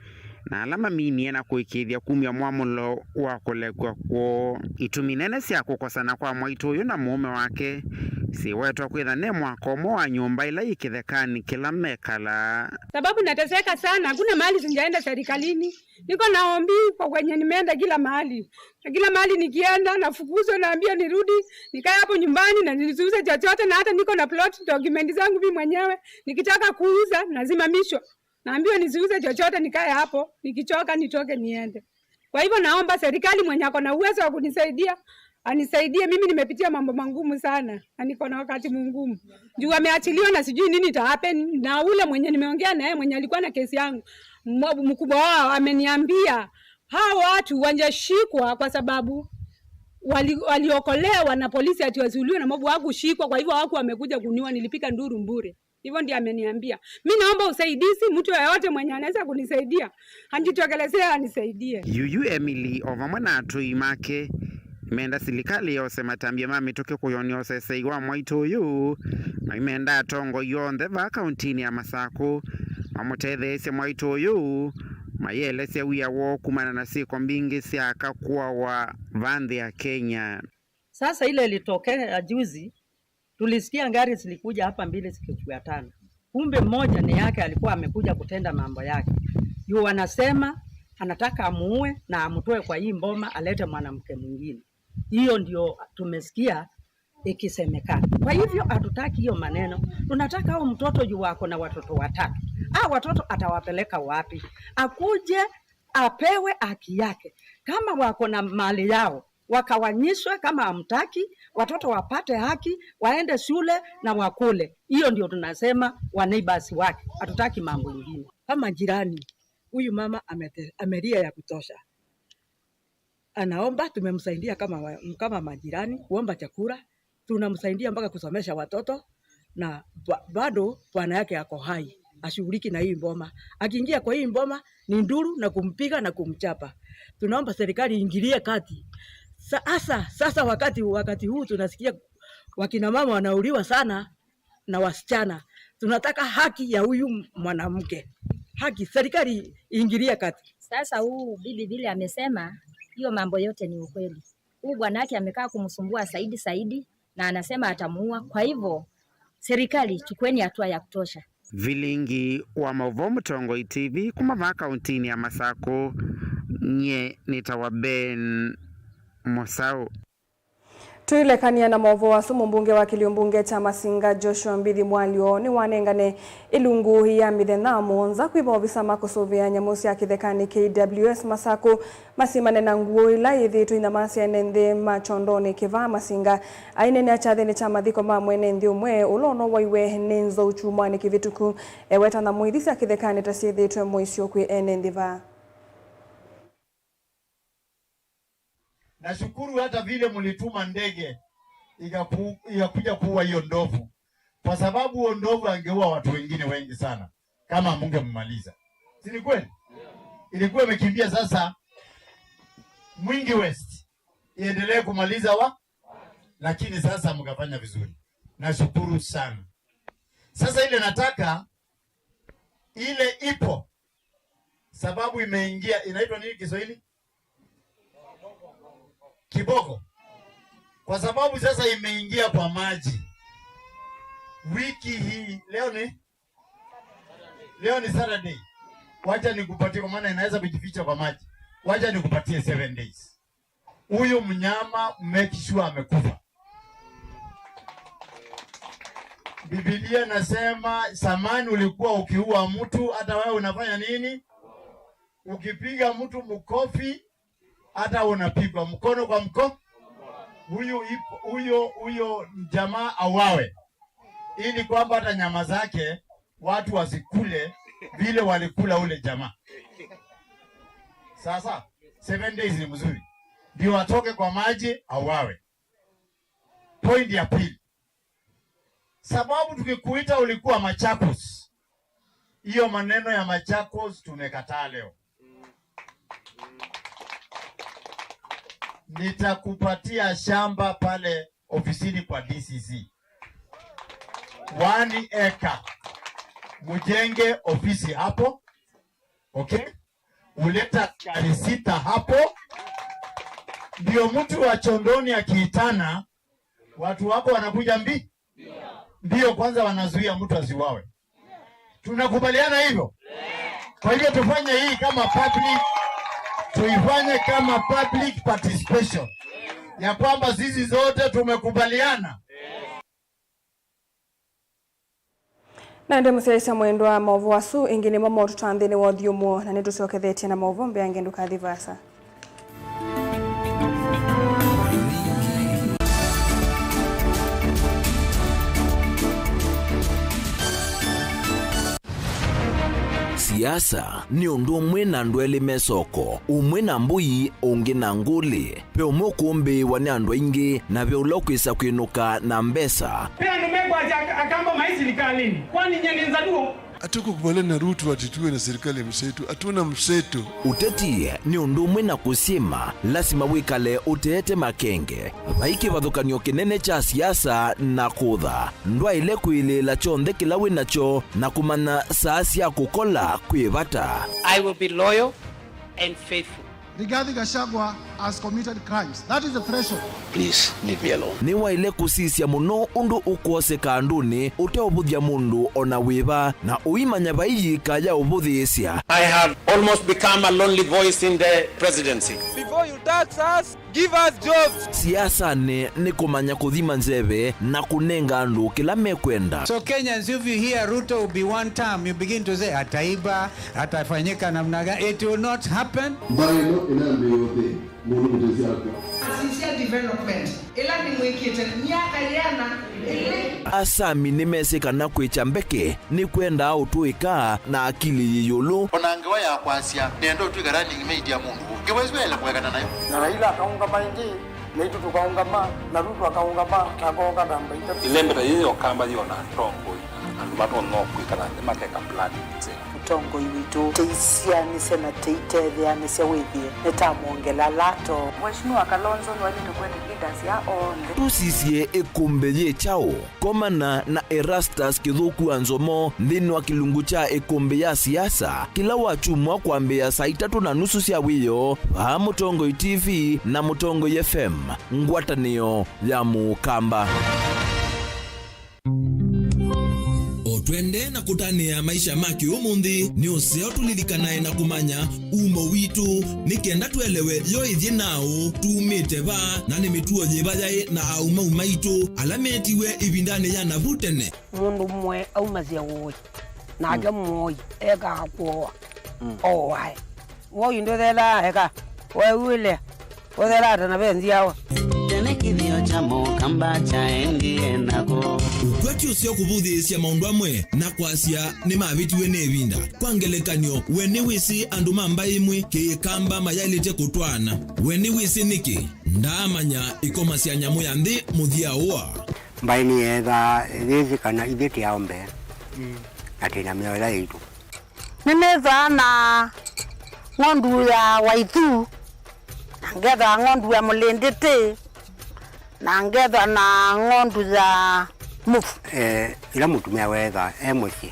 na ala maminie na kũĩkĩĩthya kumya mwamũlo wa kũlekw'a kwoo. Itumi nene sya kũkosana kwa mwaitũ ũyũ na mũũme wake syĩwetwa kwĩtha ne mwaka ũmwe wa nyũmba ĩla yĩ kĩthekanĩ kĩla mekalaa. Sababu nateseka sana, hakuna mahali sijaenda serikalini. Niko na ombi kwa kwenye nimeenda kila mahali. Na kila mahali nikienda, nafukuzwa, naambia nirudi, nikae hapo nyumbani na nisiuze chochote, na hata niko na plot document zangu mimi mwenyewe. Nikitaka kuuza, nasimamishwa. Naambiwa nisiuze chochote, nikae hapo, nikichoka nitoke niende. Kwa hivyo naomba serikali mwenye ako na uwezo wa kunisaidia, anisaidie. Mimi nimepitia mambo mangumu sana, na niko na wakati mgumu. Juu ameachiliwa na sijui nini ita happen. Na ule mwenye nimeongea na yeye, mwenye alikuwa na kesi yangu, mwa-, mkubwa wao ameniambia, "Hao watu wajashikwa kwa sababu wali-, waliokolewa na polisi ati wasiuliwe na mob, hawakushikwa, kwa hivyo hawakuwa wamekuja kuniua, nilipiga nduru bure." Hivyo ndiye ameniambia. Mi naomba usaidizi, mtu yeyote mwenye anaweza kunisaidia, anjitokelezea anisaidie. Yuyu Emily o vamwe na atũi make menda silikalĩ yose matambya ma mĩtũkĩ kũyonia ũsesei wa mwaitũ ũyũ, na imenda atongoi onthe va kauntinĩ ya Masakũ mamũtetheesye mwaitũ ũyũ, mayĩelesya wia woo kumana na syĩko mbingĩ sya aka kũawa va nthĩ ya Kenya. Sasa ile ilitokea juzi, tulisikia gari zilikuja hapa mbili zikifuatana. Kumbe mmoja ni yake alikuwa amekuja kutenda mambo yake. Yu anasema anataka amuue na amtoe kwa hii mboma alete mwanamke mwingine. Hiyo ndio tumesikia ikisemekana. Kwa hivyo hatutaki hiyo maneno. Tunataka huyo mtoto yu wako na watoto watatu. Hao watoto atawapeleka wapi? Akuje apewe haki yake. Kama wako na mali yao, wakawanyishwe, kama hamtaki, watoto wapate haki, waende shule na wakule. Hiyo ndio tunasema wa neighbors wake. Hatutaki mambo ingine. Kama jirani, huyu mama amete-, amelia ya kutosha. Anaomba, tumemsaidia kama wa-, kama majirani, kuomba chakula, tunamsaidia mpaka kusomesha watoto, na ba-, bado bwana yake ako hai, ashughuliki na hii boma. Akiingia kwa hii boma, ni nduru na kumpiga na kumchapa. Tunaomba serikali iingilie kati. Sa-, hasa, sasa wakati, wakati huu tunasikia wakina mama wanauliwa sana na wasichana. Tunataka haki ya huyu mwanamke. Haki, serikali iingilie kati. Sasa huu bibi vile amesema, hiyo mambo yote ni ukweli. Huu bwanake amekaa kumsumbua zaidi zaidi, na anasema atamuua. Kwa hivyo, serikali, chukueni hatua ya kutosha. Vilingi wa maũvoo Mũtongoi T V kuma vaa kauntinĩ ya Masakũ, nyie nĩtawa Ben Mũsaũ. Tũilekany'a na maũvoo asu, mũmbunge wa kĩlio mbunge kya Masinga Joshua Mbithi Mwalyo nĩwanengane ilungu ya mĩthenya mũonza kwĩ maovisa ma kũsũvĩa nyamũ sya kĩthekanĩ K W S Masakũ masimane na nguũ ila iyĩthĩĩtwe inyamasya ene nthĩ ma Kyondonĩ kĩvaa Masinga. Aineenea kyathĩnĩ kya mathiko ma mwene nthĩ ũmwe ũla ũnowaiwe nĩ nzou kyumwanĩ kĩvĩtũku, eweta nyamũ ithi sya kĩthekanĩ ta syĩthĩĩtwe mũisyo kwĩ ene nthĩ vaa. Nashukuru hata vile mlituma ndege ikaku-, ikakuja kuua hiyo ndovu, kwa sababu huyo ndovu angeua watu wengine wengi sana kama mungemumaliza. Si ni kweli? Ilikuwa imekimbia sasa Mwingi West iendelee kumaliza wa, lakini sasa mkafanya vizuri. Nashukuru sana. Sasa ile nataka, ile ipo, sababu imeingia, inaitwa nini Kiswahili? Kiboko. Kwa sababu sasa imeingia kwa maji. Wiki hii, leo ni, leo ni Saturday. Wacha nikupatie, kwa maana inaweza kujificha kwa maji. Wacha nikupatie seven days. Huyu mnyama make sure amekufa. Biblia inasema zamani ulikuwa ukiua mtu, hata wewe unafanya nini? Ukipiga mtu mkofi, hata unapigwa mkono kwa mko-, huyu ipo, huyo, huyo jamaa auawe, ili kwamba hata nyama zake watu wasikule vile walikula ule jamaa. Sasa, seven days ni mzuri, ndio atoke kwa maji, auawe. Point ya pili, sababu tukikuita ulikuwa Machakos, hiyo maneno ya Machakos tumekataa leo. Nitakupatia shamba pale ofisini kwa D C C, one acre, mjenge ofisi hapo, okay? Uleta askari sita hapo, ndio mtu wa Kyondoni akiitana, watu wako wanakuja mbi-, mbio, kwanza wanazuia mtu asiwawe. Tunakubaliana hivyo? Kwa hivyo tufanye hii kama public, tuifanye kama public participation, ya kwamba sisi zote tumekubaliana. Na ĩndĩ mũsyaĩĩsya mwendwa, maũvoo asu ĩngĩ nĩmo motũtwaa nthĩnĩ wa ũthyũmũo, na nĩtũsyokethetye na maũvoo mbeange, ndũkathi vaasa. Siasa nĩ ũndũ ũmwe na andũ elĩ me soko, ũmwe na mbũi, ũngĩ na ngũlĩ. Ve ũmwe ũkũmbĩĩwa nĩ andũ aingĩ, na ve ũla ũkwĩsa kwĩnũka na mbesa. Ve andũ mekwasya ak-, Akamba maĩ silikalĩnĩ, kwani nyie nĩ Nzaluo? Hatukukubaliana na Ruto ati tuwe na serikali ya mseto. Hatuna mseto. Ũteti nĩ ũndũ ũmwe na kũsyĩma, lasima wĩkale ũteete makenge. Vai kĩvathũkany'o kĩnene kya siasa na kũtha. Ndwaĩle kwĩlĩĩla kyonthe kĩla wĩ nakyo na kũmanya saa sya kũkola kwĩ vata. I will be loyal and faithful. Rigathi Gachagua has committed crimes. That is the threshold. Please leave me alone. Nĩwaĩle kũsisya mũno ũndũ ũkwoseka andũnĩ ũteũvũthya mũndũ o na wĩva, na ũimanya vai yĩka ya ũvũthĩĩsya. I have almost become a lonely voice in the presidency. Before you tax us, give us jobs. Siasanĩ nĩ kũmanya kũthima nzeve na kũnenga andũ kĩla mekwenda. So Kenyans, if you hear Ruto will be one term, you begin to say, "Ataiba, atafanyika namna gani?" It will not happen. Mbaĩ ĩno ĩnambĩĩa ũthĩ, mũndũ mũtesi akwa. Asisya development ĩla nĩmwĩkĩte myaka yĩana ĩlĩ. Asami nĩmesĩ kana kwĩkya mbeke nĩkwendaa ũtũĩka na akili yĩ ĩũlũ. O na ngewa ya kwasya, nĩenda ũtw'ĩka running mate ya mũndũ ũũ. Ngewa ĩsu yaĩle kũekana nayo. Na Raila akaũngama ĩngĩ, naitũ tũkaũngama, na Ruto akaũngama, ta akoka namba itatũ. Ĩlembeta yĩĩ ya Ũkamba yĩona atongoi, andũ matonya kwĩkala nthĩ makeka plan nzeo. Mũtongoi witũ, tũisyaanĩsya na tũitetheanĩsya wĩthĩe nĩtamwongela lato. Mheshimiwa Kalonzo nĩwaĩlĩte kwenda leaders ya onthe. Tũsisye ĩkũmbĩ yĩ kyaũ? Komana na Erastus Kĩthũku wa Nzomo nthĩnĩ wa kĩlungu kya ĩkũmbĩ ya siasa kĩla wakyumwa kwambĩĩa saa itatũ na nusu sya wĩoo vaa Mũtongoi T V na Mũtongoi F M, ngwatanĩo ya Mũkamba. O twende na kũtanĩa maisha ma kĩũmũnthĩ, nĩ ũseo tũlilikanae na kũmanya umo witũ, nĩ kenda twelewe yo ĩthyĩ naaũ, tumĩte va, na nĩ mĩtuo yĩva yaĩ na aumau maitũ ala metiwe ĩvindanĩ ya navu tene. Mũndũ mũe aumasya ũĩ, nake mũoi ekaa kũoa. Oae. Woi ndũthethaa eka, weũĩle, ũthethaa ta na ve nzyawa. Tene kĩthĩo kya Mũkamba kyaendie nako. Ũkwati ũseo kũvũthĩĩsya maũndũ amwe na kwasya nĩmavĩtiwe nĩ ĩvinda. Kwa ngelekany'o, we nĩwĩsĩ andũ ma mbaĩ ĩmwe kĩ-Kamba mayaĩlĩte kũtwaana? We nĩwĩsĩ nĩkĩ? Ndaamanya ĩkoma sya nyamũ ya nthĩ mũthya ũa. Mbaĩ nĩyeethaa yĩsĩ kana ithyĩ tĩ aombe, na twĩ na mĩao ĩla yaitũ. Nĩnĩthaa na ng'ondu ya Waithu, na ngethaa ng'ondu ya Mũlĩndĩtĩ, na ngethaa na ng'ondu ya Mũvu. Eh, ĩla mũtumĩa weethaa e mũsyĩ,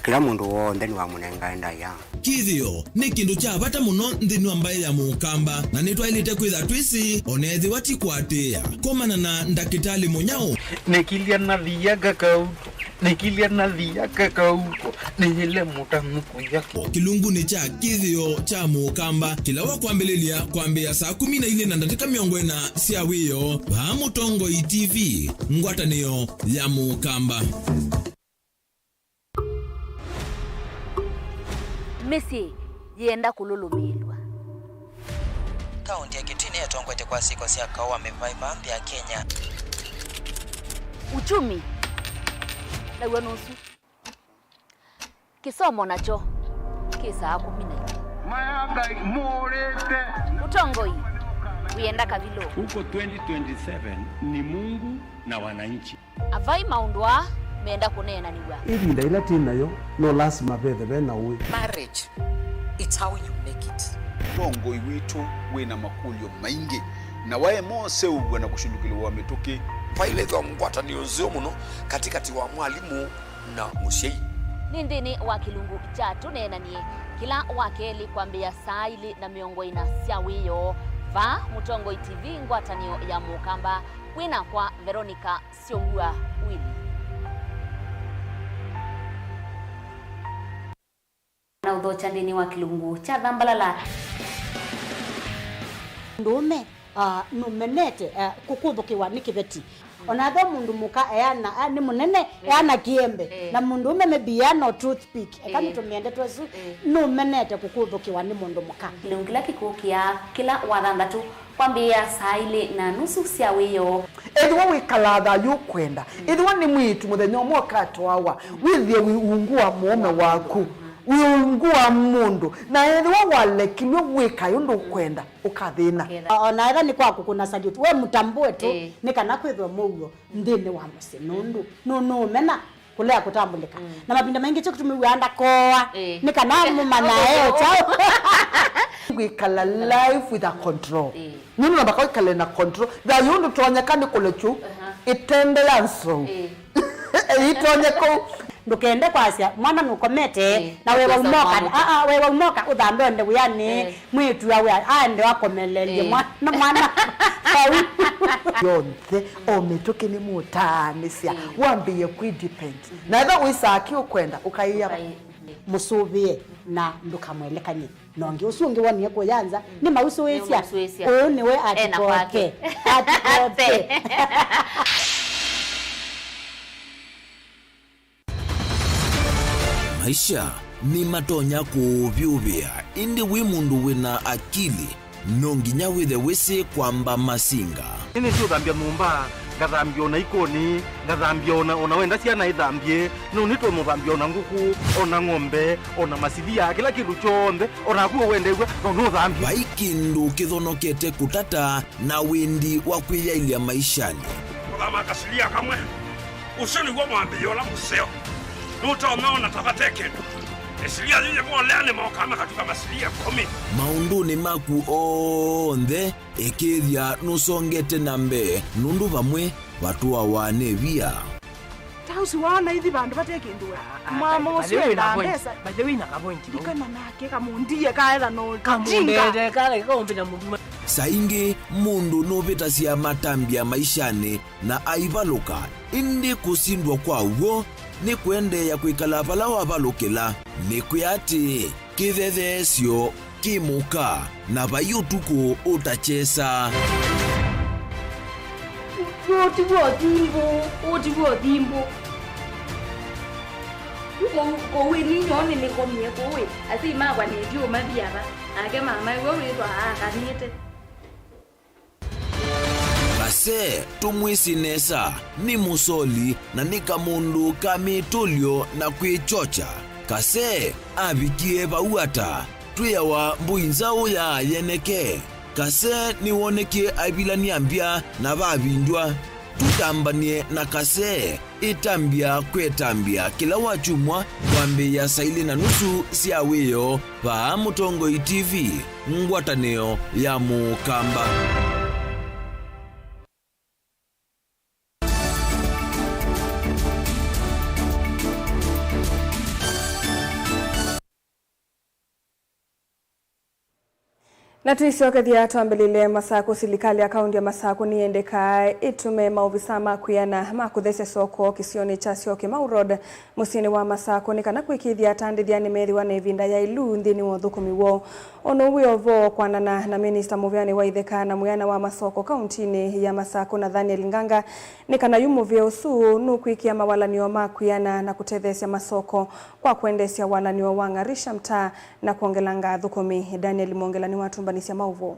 kĩla mũndũ w'onthe nĩwamũnengae ndaĩa. Kĩthĩo nĩ kĩndũ kya vata mũno nthĩnĩ wa mbaĩ ya Mũkamba, na nĩtwaĩlĩte kwĩtha twĩsĩ, o na ethĩwa ti kũatĩĩa. Komana na Ndakĩtalĩ Mũnyao. Nĩkilya nathia kakauko, nĩkilya nathia kakauko, nĩyĩle mũtanu kũya. Kĩlungunĩ kya Kĩthĩo kya Mũkamba, kĩla wakwambĩlĩlya kwambĩĩa saa kũmi na ilĩ na ndatĩka mĩongo ĩna sya wĩoo, vaa Mũtongoi T V, ngwatanĩo ya Mũkamba. Mĩsyĩ yĩenda kũlũlũmĩĩlw'a. Kaũntĩ ya Kitui nĩyo ĩtongoetye kwa syĩko sya kaũ wa mĩvaĩva nthĩ ya Kenya. Uchumi naw'o nũsu. Kĩsomo nakyo kĩ saa kũmi na ilĩ. Maya Ngai mũũrĩte. Ũtongoi wĩenda kavilũ. Huko twenty twenty-seven ni Mungu na wananchi. Avai maũndũ aa menda kũneenanĩw'a. Ĩvinda yĩla twĩ nayo, no lasima vethe ve na ũĩ. Marriage, it's how you make it. Ũtongoi witũ wĩ na makũlyo maingĩ, na waema ũseũvw'a na kũshũlũkĩlĩw'a mĩtũkĩ. Vailethwa ngwatanĩo nzeo mũno katĩkatĩ wa mwalimũ na mũsyai. Nĩ nthĩnĩ wa kĩlungu kya Tũneenanie, kĩla wa kelĩ kwambĩĩa saa ilĩ na mĩongo ĩna sya wĩoo, vaa Mũtongoi T V, ngwatanĩo ya Mũkamba, kwĩ nakwa Veronica Syongua Willy. Na ũthokya nthĩnĩ wa kĩlungu kya Thambalala. Mũndũũme, ah, nũmenete, ah, kũkũthũkĩwa nĩ kĩveti. O na ethĩwa mũndũ mũka eana, ah, nĩ mũnene, eh, eana kĩembe, eh, na mũndũũme maybe eana o toothpick, eka, eh, nĩtũmĩe ndeto ĩsu, eh, nũmenete kũkũthũkĩwa nĩ mũndũ mũka. Kĩlungu kĩla kĩkũkĩa kĩla wa thanthatũ kwambĩĩa saa ilĩ na nusu sya wĩoo. Ethĩwa wĩkalaa thayũ ũkwenda, ethĩwa nĩ mwĩĩtu mũthenya ũmwe ũkatwawa, wĩthĩe wĩ ungu wa mũũme waku, wĩ ungu wa mũndũ, na ethĩwa walekilw'e wĩkae ũndũ ũkwenda, ũkathĩna. O na ethĩwa nĩ kwa kũkũna salute, we mũtambũe tu, ĩĩ, nĩ kana kwĩthwe mũuo nthĩnĩ wa mũsyĩ, nũndũ nũ-, nũũmena kũlea kũtambũlĩka. Mm. Na mavinda maingĩ kyo kĩtumi wĩaa ndakoa, ĩĩ, nĩ kana mũmanya e kyaũ. Kwĩkala life with a control. Ĩĩ. Nũndũ namba kwĩkale na control. Thayũ ndũtonyeka nĩ kũlekyu, aha, ĩtende ya nzou. Ĩĩ. Ĩitonyeka. Ndũkende kwasya mwana nũkomete, ĩĩ, na we waumoka, aa, we waumoka ũthambe onde wĩanĩ. Ĩĩ. Mwĩĩtu awe aende akomelelye, ĩĩ, mwana, mwana vau. Yonthe, o mĩtũkĩ nĩmũtaanĩsya, ĩĩ, wambĩĩe kwĩ depend. Mhm. Na ethĩwa wĩsaa kĩ ũkwenda, ũkaĩa. Ũkaĩ-, mũsũvĩe na ndũkamwelekany'e. Na ũngĩ ũsu ũngĩ wonie kũya nza, mm, nĩ mausũĩsya. Nĩ mausũĩsya. Ũyũ nĩwe ena atikote kwake. Atikote. Maisha nĩmatonya kũũvyũvĩa, ĩndĩ wĩ mũndũ wĩ na akili, no nginya wĩthe wĩsĩ kwamba masinga. Nĩnĩsĩ ũthambya nyũmba, Ngathambia o na ikũni, ngathambia o na, o na wenda syana ithambie, no nĩtũmũthambia o na ngũkũ, o na ng'ombe, o na masilia, kĩla kĩndũ kyonthe, o naku ũwendew'a, no nũthambie. Vai kĩndũ kĩthonokete kũtata na wĩndi wa kwĩyaĩlya maishanĩ. Kũthama kasilia kamwe, ũsu nĩw'o mwambĩlĩo ũla mũseo. Nũtonya ona ta vate kĩndũ. Ĩsilia yĩyĩ volea nĩmokaa makatuka masilia ĩkũmi. Maũndũnĩ maku onthe, ĩkĩĩthya nũsongete na mbee, nũndũ vamwe vatũawa nĩ via. Ta ũsu waona ithi vandũ vate kĩndũ we. Ah, ah, mama ũsu endaa mbesa. By the way, na kavointi vau. Ndikana nake kamũndie kaetha no kamũndete kala kaũmbĩna mũndũ. Saa ingĩ mũndũ nũvĩtasya matambya maishanĩ na aivalũka, ĩndĩ kũsindwa kwa w'o nĩ kũendeea kwĩkala vala wavalũkĩla. Nĩkwĩa atĩĩ, kĩthetheesyo kĩ mũka, na vai ũtukũ ũtakyesa. Ũũ ti w'o thimbũ, ũũ ti w'o thimbũ. Kũu, kũu ĩ ninyoo nĩnĩkomie kũu ĩ, asyai makwa nĩtyo mathi ava, nake mama iwe wĩthwa aakanĩte. Kase, tũmwĩsĩ nesa, nĩ mũsoli na nĩ kamũndũ ka mĩtũlyo na kwĩkyokya. Kase avikie vau ata? Twĩawa mbũi nzaũ ya yeneke. Kase nĩwonekie aivilany'a mbya na vavindywa. Tũtambany'e na Kase. Ĩtambya kwĩtambya kĩla wakyumwa kwambĩĩa saa ilĩ na nusu sya wĩoo vaa Mũtongoi T V, ngwatanĩo ya Mũkamba. Na tũisyokethya twambĩlĩle Masakũ, silikalĩ ya kaũntĩ ya Masakũ nĩyendekaa ĩtũme maovisa ma kwĩana ma kũthesya soko kĩsionĩ kya Syokimau Road mũsyĩnĩ wa Masakũ nĩ kana kwĩkĩĩthya atandĩthya nĩmethĩwa na ĩvinda yaĩlu nthĩnĩ wa ũthũkũmi woo. Ũndũ ũũ wĩ o vo kwanana na minista mũvĩanĩ wa itheka na mwĩana wa masoko kaũntĩnĩ ya Masakũ, Nathaniel Nganga, nĩ kana yu mũvĩa ũsu nũkwĩkĩa mawalany'o ma kwĩana na kũtetheesya masoko kwa kwendeesya walany'o wa Ng'arisha Mtaa na kwongelanga athũkũmi. Daniel Mwongela nĩwatũmbanĩsya maũvoo.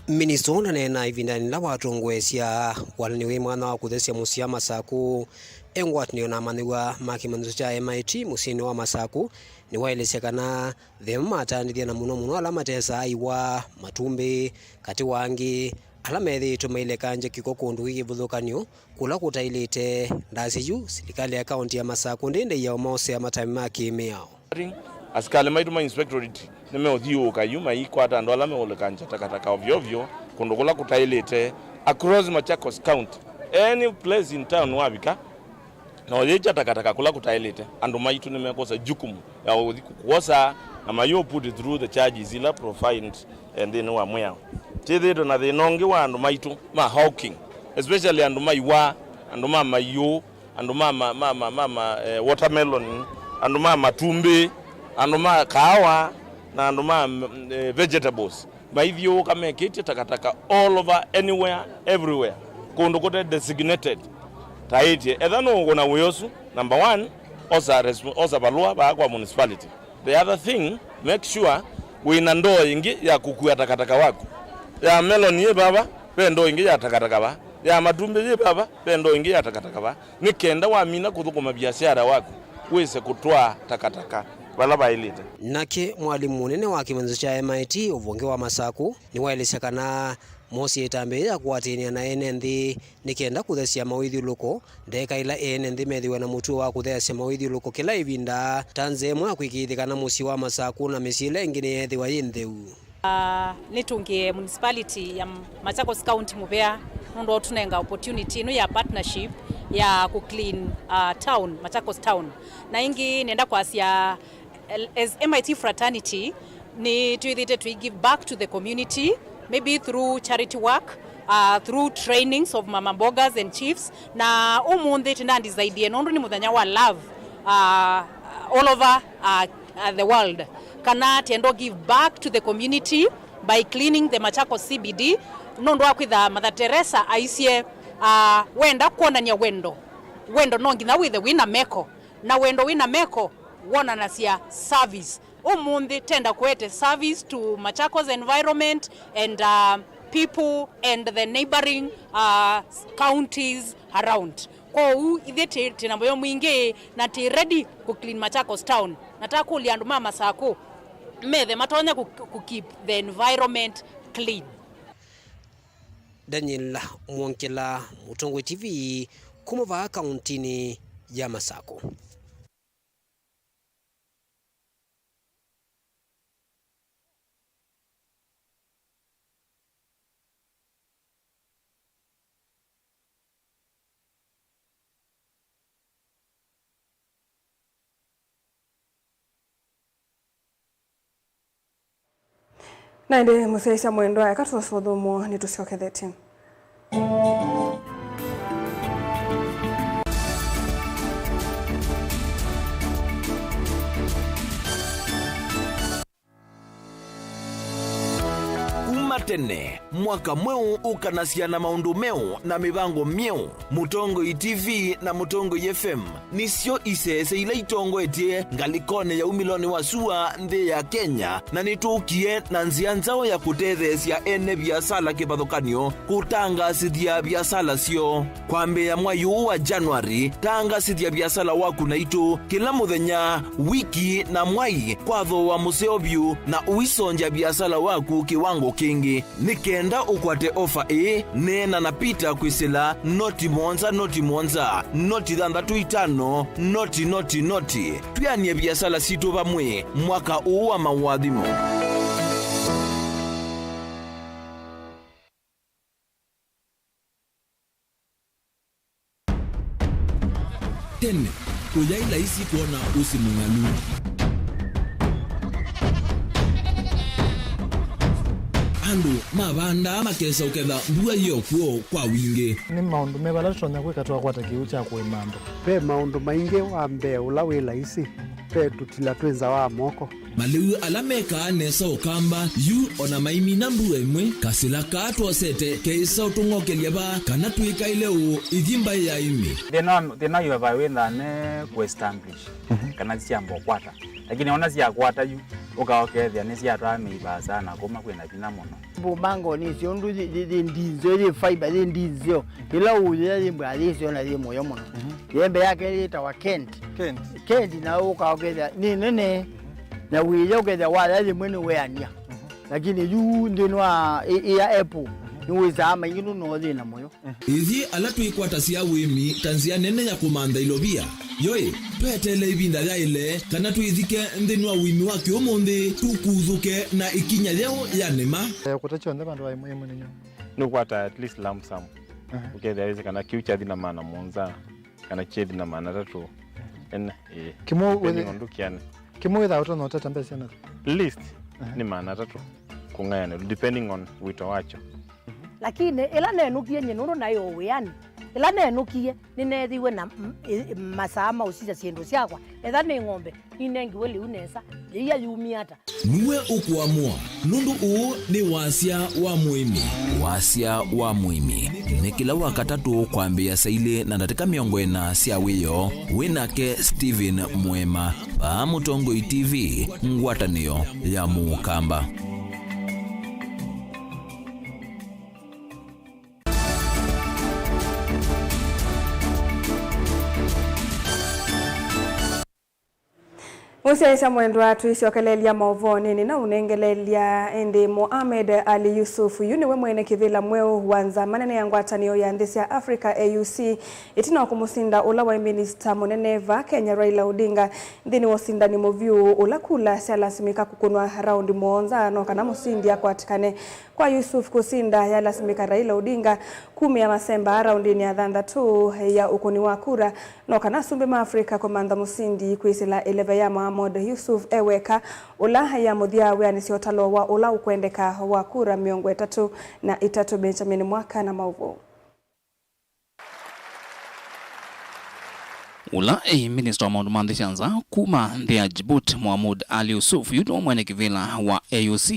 Minista ũũ ndaneena ĩvindanĩ yĩla watongoesya walany'o wĩ mwanya wa kũthesya mũsyĩ wa Masakũ e ngwatanĩo na amanyĩw'a ma kĩmanyĩsyo kya M I T mũsyĩnĩ wa Masakũ, nĩwaelesya kana thĩna matandĩthya na mũno mũno ala matesaa iwa, matumbĩ, katĩ wa angĩ ala methĩĩtwe mailekangya kĩko kũndũ kwĩ kĩvathũkany'o kũla kũtaĩlĩte. Ndasya yu, silikalĩ ya kaũntĩ ya Masakũ ndĩndĩia ũmaosea matambya ma kĩ-mĩao. Asikalĩ maitũ ma inspectorate nĩmeũthiũũka yu maikwata andũ ala meũlekangya takataka ovyo ovyo kũndũ kũla kũtaĩlĩte across Machakos County. Any place in town wavika, na ũyĩkya takataka kũla kũtaĩlĩte, andũ maitũ nĩmekwosa jukumu ya ũthi kwosa, na mayũ put through the charges ila profined, eh, nthĩnĩ wa mwĩao. Twĩthĩĩtwe na thĩna ũngĩ wa andũ maitũ ma hawking, especially andũ ma iwaa, andũ ma maiũ, andũ ma, ma, ma, ma, ma, ma eh, watermelon, andũ ma matumbĩ, andũ ma kaawa, na andũ ma, mm, eh, vegetables. Maithiũũka mekĩtye takataka all over, anywhere, everywhere, kũndũ kũte designated. Taĩtye, etha nũũkũna wĩa ũsu, number one, osa resp-, osa valũa vaa kwa municipality. The other thing, make sure wĩna ndoo ĩngĩ ya kũkua takataka waku. Ya melon yĩ vava, ve ndoo ĩngĩ ya takataka vaa. Ya matumbĩ yĩ vava, ve ndoo ĩngĩ ya takataka vaa. Nĩ kenda wamina kũthũkũma viasiara waku, wĩse kũtwaa takataka vala vaĩlĩte. Nake mwalimũ mũnene wa kĩmanyĩsyo kya M I T ũvonge wa Masakũ nĩwaelesya kana moosie ĩtambya ya kũatĩanĩa na ene nthĩ nĩ kenda kũthesya mawĩthyũlũko. Ndeka ĩla ene nthĩ methĩwe na mũtuo wa kũthesya mawĩthyũlũko kĩla ĩvinda ta nzĩa ĩmwe ya kwĩkĩĩthya kana mũsyĩ wa Masakũ na mĩsyĩ ĩla ĩngĩ nĩyeethĩwa yĩ ntheu. Ah, nĩtũngĩe municipality ya Machakos County mũvea nũndũ wa ũtũnenga opportunity ĩno ya partnership ya kũ clean, ah, town, Machakos town. Na ĩngĩ nenda kwasya, as M I T fraternity, nĩtwĩthĩte tũi give back to the community, maybe through charity work, uh, through trainings of mama bloggers and chiefs. Na ũmũnthĩ tĩnandisaidie nũndũ nĩ mũthenya wa love, uh, all over, uh, uh, the world, kana tendo give back to the community by cleaning the Machakos C B D, nũndũ wa kwĩtha Mother Teresa aisye, uh, wenda kwonany'a wendo, wendo no nginya wĩthe wĩna meko, na wendo wĩna meko wonanasya service. Ũmũnthĩ tenda kũete service to Machakos environment and, uh, people and the neighboring, uh, counties around. Kwoou ithyĩ tĩ, tĩ na mũyo mwingĩ na tĩ ready kũ clean Machakos town. Na takũlya andũ ma Masakũ methe matonya kũ, kũ keep the environment clean. Daniel Mwongela, Mũtongoi T V, kuma vaa kauntinĩ ya Masakũ. Na ĩndĩ mũsyaĩĩsya mwendwa, eka tũsũthũmũo nĩtũsyokethetye. Kuma tene, mwaka mweũ ũkanasya na maũndũ meũ na mĩvango myeũ. Mũtongoi T V na Mũtongoi F M nĩsyo isese ila itongoetye ngalĩkonĩ ya umĩlonĩ wa sua nthĩ ya Kenya, na nĩtũkie na nzĩa nzaũ ya kũtetheesya ene viasala kĩvathũkany'o kũtangaasĩthya viasala syoo. Kwambĩĩa mwai ũũ wa January, tangaasĩthya viasala waku naitũ kĩla mũthenya, wiki, na mwai kwa thooa mũseo vyũ, na ũisongya viasala waku kĩwango kĩngĩ. Nĩ kenda ũkwate ofa ĩĩ, neena na Peter kwĩsĩla noti mũonza, noti mũonza, noti thanthatũ itano, noti, noti, noti. Twĩanĩe viasala sitũ vamwe mwaka ũũ wa maũathimo. Tene, kũyaĩ laisi kwona ũsĩ mũng'alu. Andũ mavandaa makesa ũketha mbua yĩ o kw'o kwa wingĩ. Nĩ maũndũ meva ala tũtonya kwĩka twakwata kĩw'ũ kya kũĩma andũ? Ve maũndũ maingĩ. Wa mbee ũla wĩ laisi, ve tũtila twĩ nza wa moko. Malĩu ala mekaa nesa Ũkamba yu o na maimina mbua ĩmwe, kasĩla kaa twosete keĩsa ũtũng'okelya vaa kana twĩkaĩle ũũ ithi mbaĩ ya ĩmĩ. Thĩna wa, thĩna wa ivaa wĩthaa ne kũ establish, mhm, kana syamba ũkwata. Lakini ona syakwata yu, ũka ũkethĩa nĩsyatwaa mĩivaa sana kuma kwĩna vinya mũno. Mbumbango nĩ syũndũ yĩ, yĩ, yĩ ndinzeo, yĩ fiber, yĩ ndinzeo. Ĩla ũyĩa yĩ mbaa yĩ syo na yĩ mũyo mũno. Mhm. Yembe yake yĩtawa Kent. Kent. Kent na ũka ũkethĩa nĩ nene. Na wĩya ũkethĩa waya yĩmwe nĩ weania. Mhm. Lakini yu nthĩnĩ wa ĩ, ĩ ya apple, mhm, nĩ wĩsaa maingĩ nũno thĩna mũyo. Ithyĩ ala twĩkwatasya ũĩmi ta nzĩa nene ya kũmantha ilovia, yoĩ, tweteele ĩvinda yaĩle kana twĩthike nthĩnĩ wa ũĩmi wa kĩũmũnthĩ, tũkuthũke na ĩkinya yeũ ya nĩma. Eh, kũta kyonthe vandũ va ĩmwe ĩmwe nĩ nyoo. Nĩũkwata at least lump sum. Aha. Ũkethĩa wĩsĩ kana kĩu kyathi na maana mũonza, kana kyethi na maana atatũ. Ene, ĩĩ. Kĩmwe depending wĩthĩ-, on ndũkĩane. Kĩmwe wĩthaa ũtonya ũtata mbesa na least, aha, nĩ maana atatũ kũng'ayanĩlwa, depending on wĩto wakyo. Lakini ĩla nenũkie nyie, nũndũ naĩ o wĩanĩ, ĩla nenũkie, nĩneethiwe na m-, ĩ-, masaa ma ũsisya syĩndũ syakwa. Etha nĩ ng'ombe, ninengiwe lĩu nesa, yĩia yumie ata? Nue ũkũamũa, nũndũ ũũ nĩ wasya wa mũĩmi. Wasya wa mũĩmi nĩ kĩla Wakatatũ kwambĩĩa saa ilĩ na ndatĩka mĩongo ĩna sya wĩoo, wĩ nake Stephen Mwema, vaa Mũtongoi T V, ngwatanĩo ya Mũkamba. Mũsyaĩĩsya mwendwa, tũisyokeleelya maũvoonĩ na ũnengelelya ĩndĩ Mohamed Ali Yusuf, yu nĩwe mwene kĩvĩla mweũ wa nzama nene ya ngwatanĩo ya nthĩ sya Africa, A U C, ĩtina wa kũmũsinda ũla waĩ minista mũnene va Kenya, Raila Odinga, nthĩnĩ wa ũsindani mũvyũ ũla kula syalasimĩka kũkũnwa raundi mũonza no kana mũsindi akwatĩkane. Kwa Yusuf kũsinda, yalasimĩka Raila Odinga kumĩa masemba raundinĩ ya thanthatũ ya ũkũni wa kura, no kana asumbĩ ma Africa kũmantha mũsindi kwĩsĩla ĩleve ya Mohamud Yusuf e weka, ũla ya mũthya wĩanĩsya ũtalo wa ũla ũkwendeka wa kura mĩongo ĩtatũ na itatũ. Benjamin Mwaka na maũvoo. Ũla ĩ minista wa maũndũ ma nthĩ sya nza kuma nthĩ ya Djibouti, Mohamud Ali Yusuf, yu nĩwe mwene kĩvĩla wa A U C,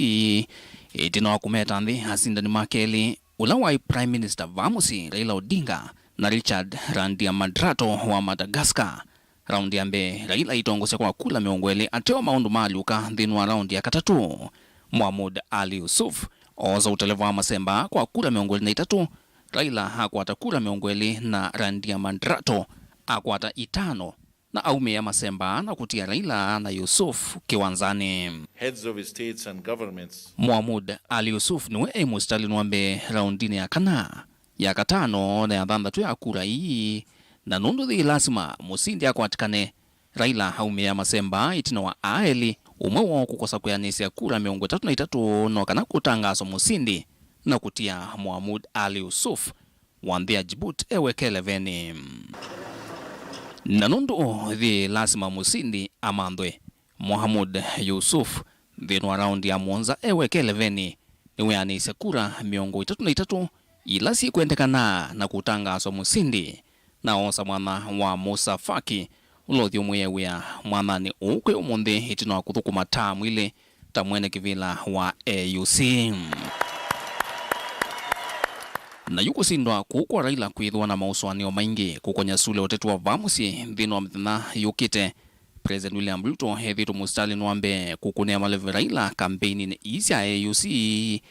ĩtina wa kũmeta nthĩ asindani ma kelĩ, ũla waĩ Prime Minister vaa mũsyĩ, Raila Odinga, na Richard Randiamadrato wa Madagascar. Raundi ya mbee, Raila aitongosya kwa kula mĩongo ĩlĩ ateo maũndũ maalyũka nthĩnĩ wa raundi ya katatũ. Mohamud Ali Yusuf Oosa ũteleva wa Masemba kwa kura mĩongo ĩlĩ na itatũ, Raila akwata kura mĩongo ĩlĩ na Randia Madrato akwata itano, na aumĩa Masemba na kũtia Raila na Yusuf kĩwanzanĩ. Heads of states and governments. Mohamud Ali Yusuf nĩwe e mũsitalĩnĩ wa mbee raundinĩ ya kana, ya katano na ya thanthatũ ya kura ii, na nũndũ yĩ lasima mũsindi akwatĩkane, Raila aumĩa Masemba ĩtina wa aa elĩ, ũmwe woo kũkosa kwĩanĩsya kura mĩongo ĩtatũ na itatũ no kana kũtangaaswa mũsindi na kũtia Mohamud Ali Yusuf wa nthĩ ya Djibouti e weke ĩlevenĩ. Na nũndũ yĩ lasima mũsindi amanthwe, Mohamud Yusuf nthĩnĩ wa raundi ya mũonza e weke ĩlevenĩ nĩweanĩisye kura mĩongo ĩtatũ na itatũ ila syĩkwendekana na kũtangaaswa mũsindi, na oosa mwanya wa Musa Faki ũla ũthyũmũĩe wĩa mwanyanĩ ũũ kwĩ ũmũnthĩ ĩtina wa kũthũkũma taamu ilĩ ta mwene kĩvĩla wa A U C. Na yu kũsindwa kũu kwa Raila kwĩthĩwa na maũsũanĩo maingĩ kũkonya sule ũteti wa vaa mũsyĩ nthĩnĩ wa mĩthenya yũkĩte. President William Ruto ethĩĩtwe mũsitalĩnĩ wa mbee kũkũnĩa maleve Raila kambeini ii sya A U C.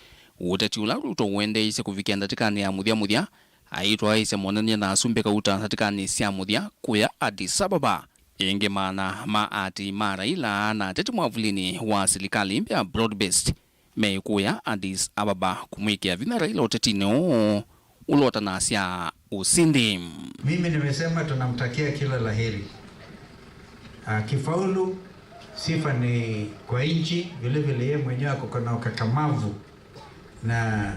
Ũteti ũla Ruto ũendeeisye kũvikĩa ndatĩkanĩ ya mũthya mũthya, aitwaĩĩsya monany'o na asumbĩ kauta ndatĩkanĩ sya mũthya kũya Addis Ababa. Ĩngĩ maana ma aatĩĩi ma Raila na ateti mwavulĩnĩ wa silikalĩ mbea broad-based meĩ kũya Addis Ababa kũmwĩkĩa vinya Raila ũtetinĩ ũũ ũla ũtanasya ũsindi. Mimi nimesema tunamtakia kila la heri. Akifaulu, sifa ni kwa nchi, vile vile yeye mwenyewe ako na ukakamavu, na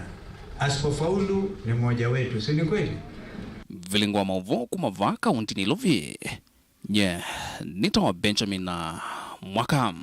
asipofaulu ni mmoja wetu, si ni kweli? Vilingi wa maũvoo kuma vaa kaunti Nairobi, nye nĩtawa Benjamin Mwaka.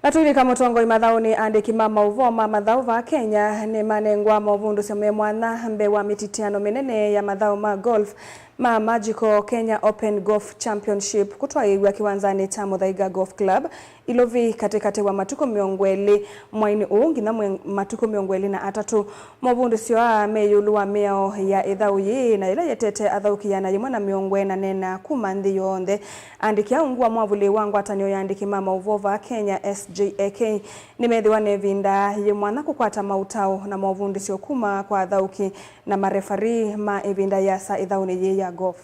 Na tũilika mũtongoi mathaũnĩ, andĩki ma maũvoo ma mathaũ vaa Kenya nĩmanengwa movundũsyo me mwanya mbee wa mĩtiano mĩnene ya mathaũ ma golf ma Magical Kenya Open Golf Championship kũtwaĩĩw'a kĩwanzanĩ kya Mũthaiga Golf Club, Ilovi, katĩkatĩ wa matukũ mĩongo ĩlĩ mwainĩ ũũ nginya mwe-, matukũ mĩongo ĩlĩ na atatũ. Movundũsyo aa me ĩũlũ wa mĩao ya ĩthaũ yĩĩ na yĩla yetete athaũki ĩana yĩmwe na mĩongo ĩna na ĩna kuma nthĩ yonthe. Andĩki a ungu wa mwavũlĩ wa ngwatanĩo ya andĩki ma maũvoo vaa Kenya, S J A K, nĩmethĩwa na ĩvinda yĩ mwanya kũkwata maũtao na movundũsyo kuma kwa athaũki na marefarii ma ĩvinda yĩasa ĩthaũnĩ yĩĩ ya golf.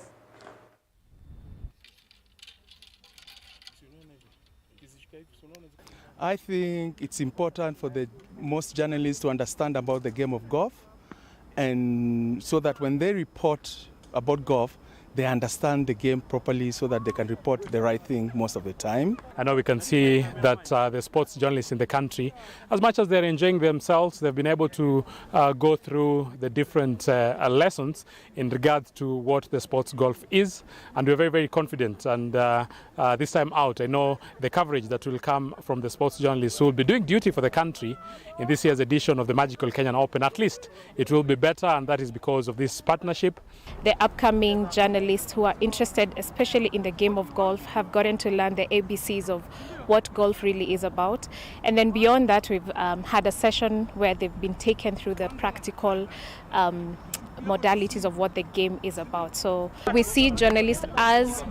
I think it's important for the most journalists to understand about the game of golf, and so that when they report about golf, they understand the game properly so that they can report the right thing most of the time. I know we can see that, uh, the sports journalists in the country, as much as they're enjoying themselves, they've been able to, uh, go through the different, uh, lessons in regards to what the sports golf is, and we're very, very confident. And, uh, uh, this time out, I know the coverage that will come from the sports journalists who will be doing duty for the country in this year's edition of the Magical Kenyan Open, at least it will be better, and that is because of this partnership. The upcoming journalists who are interested, especially in the game of golf, have gotten to learn the A B Cs of what golf really is about. And then beyond that, we've, um, had a session where they've been taken through the practical, um, modalities of what the game is about. So we see journalists as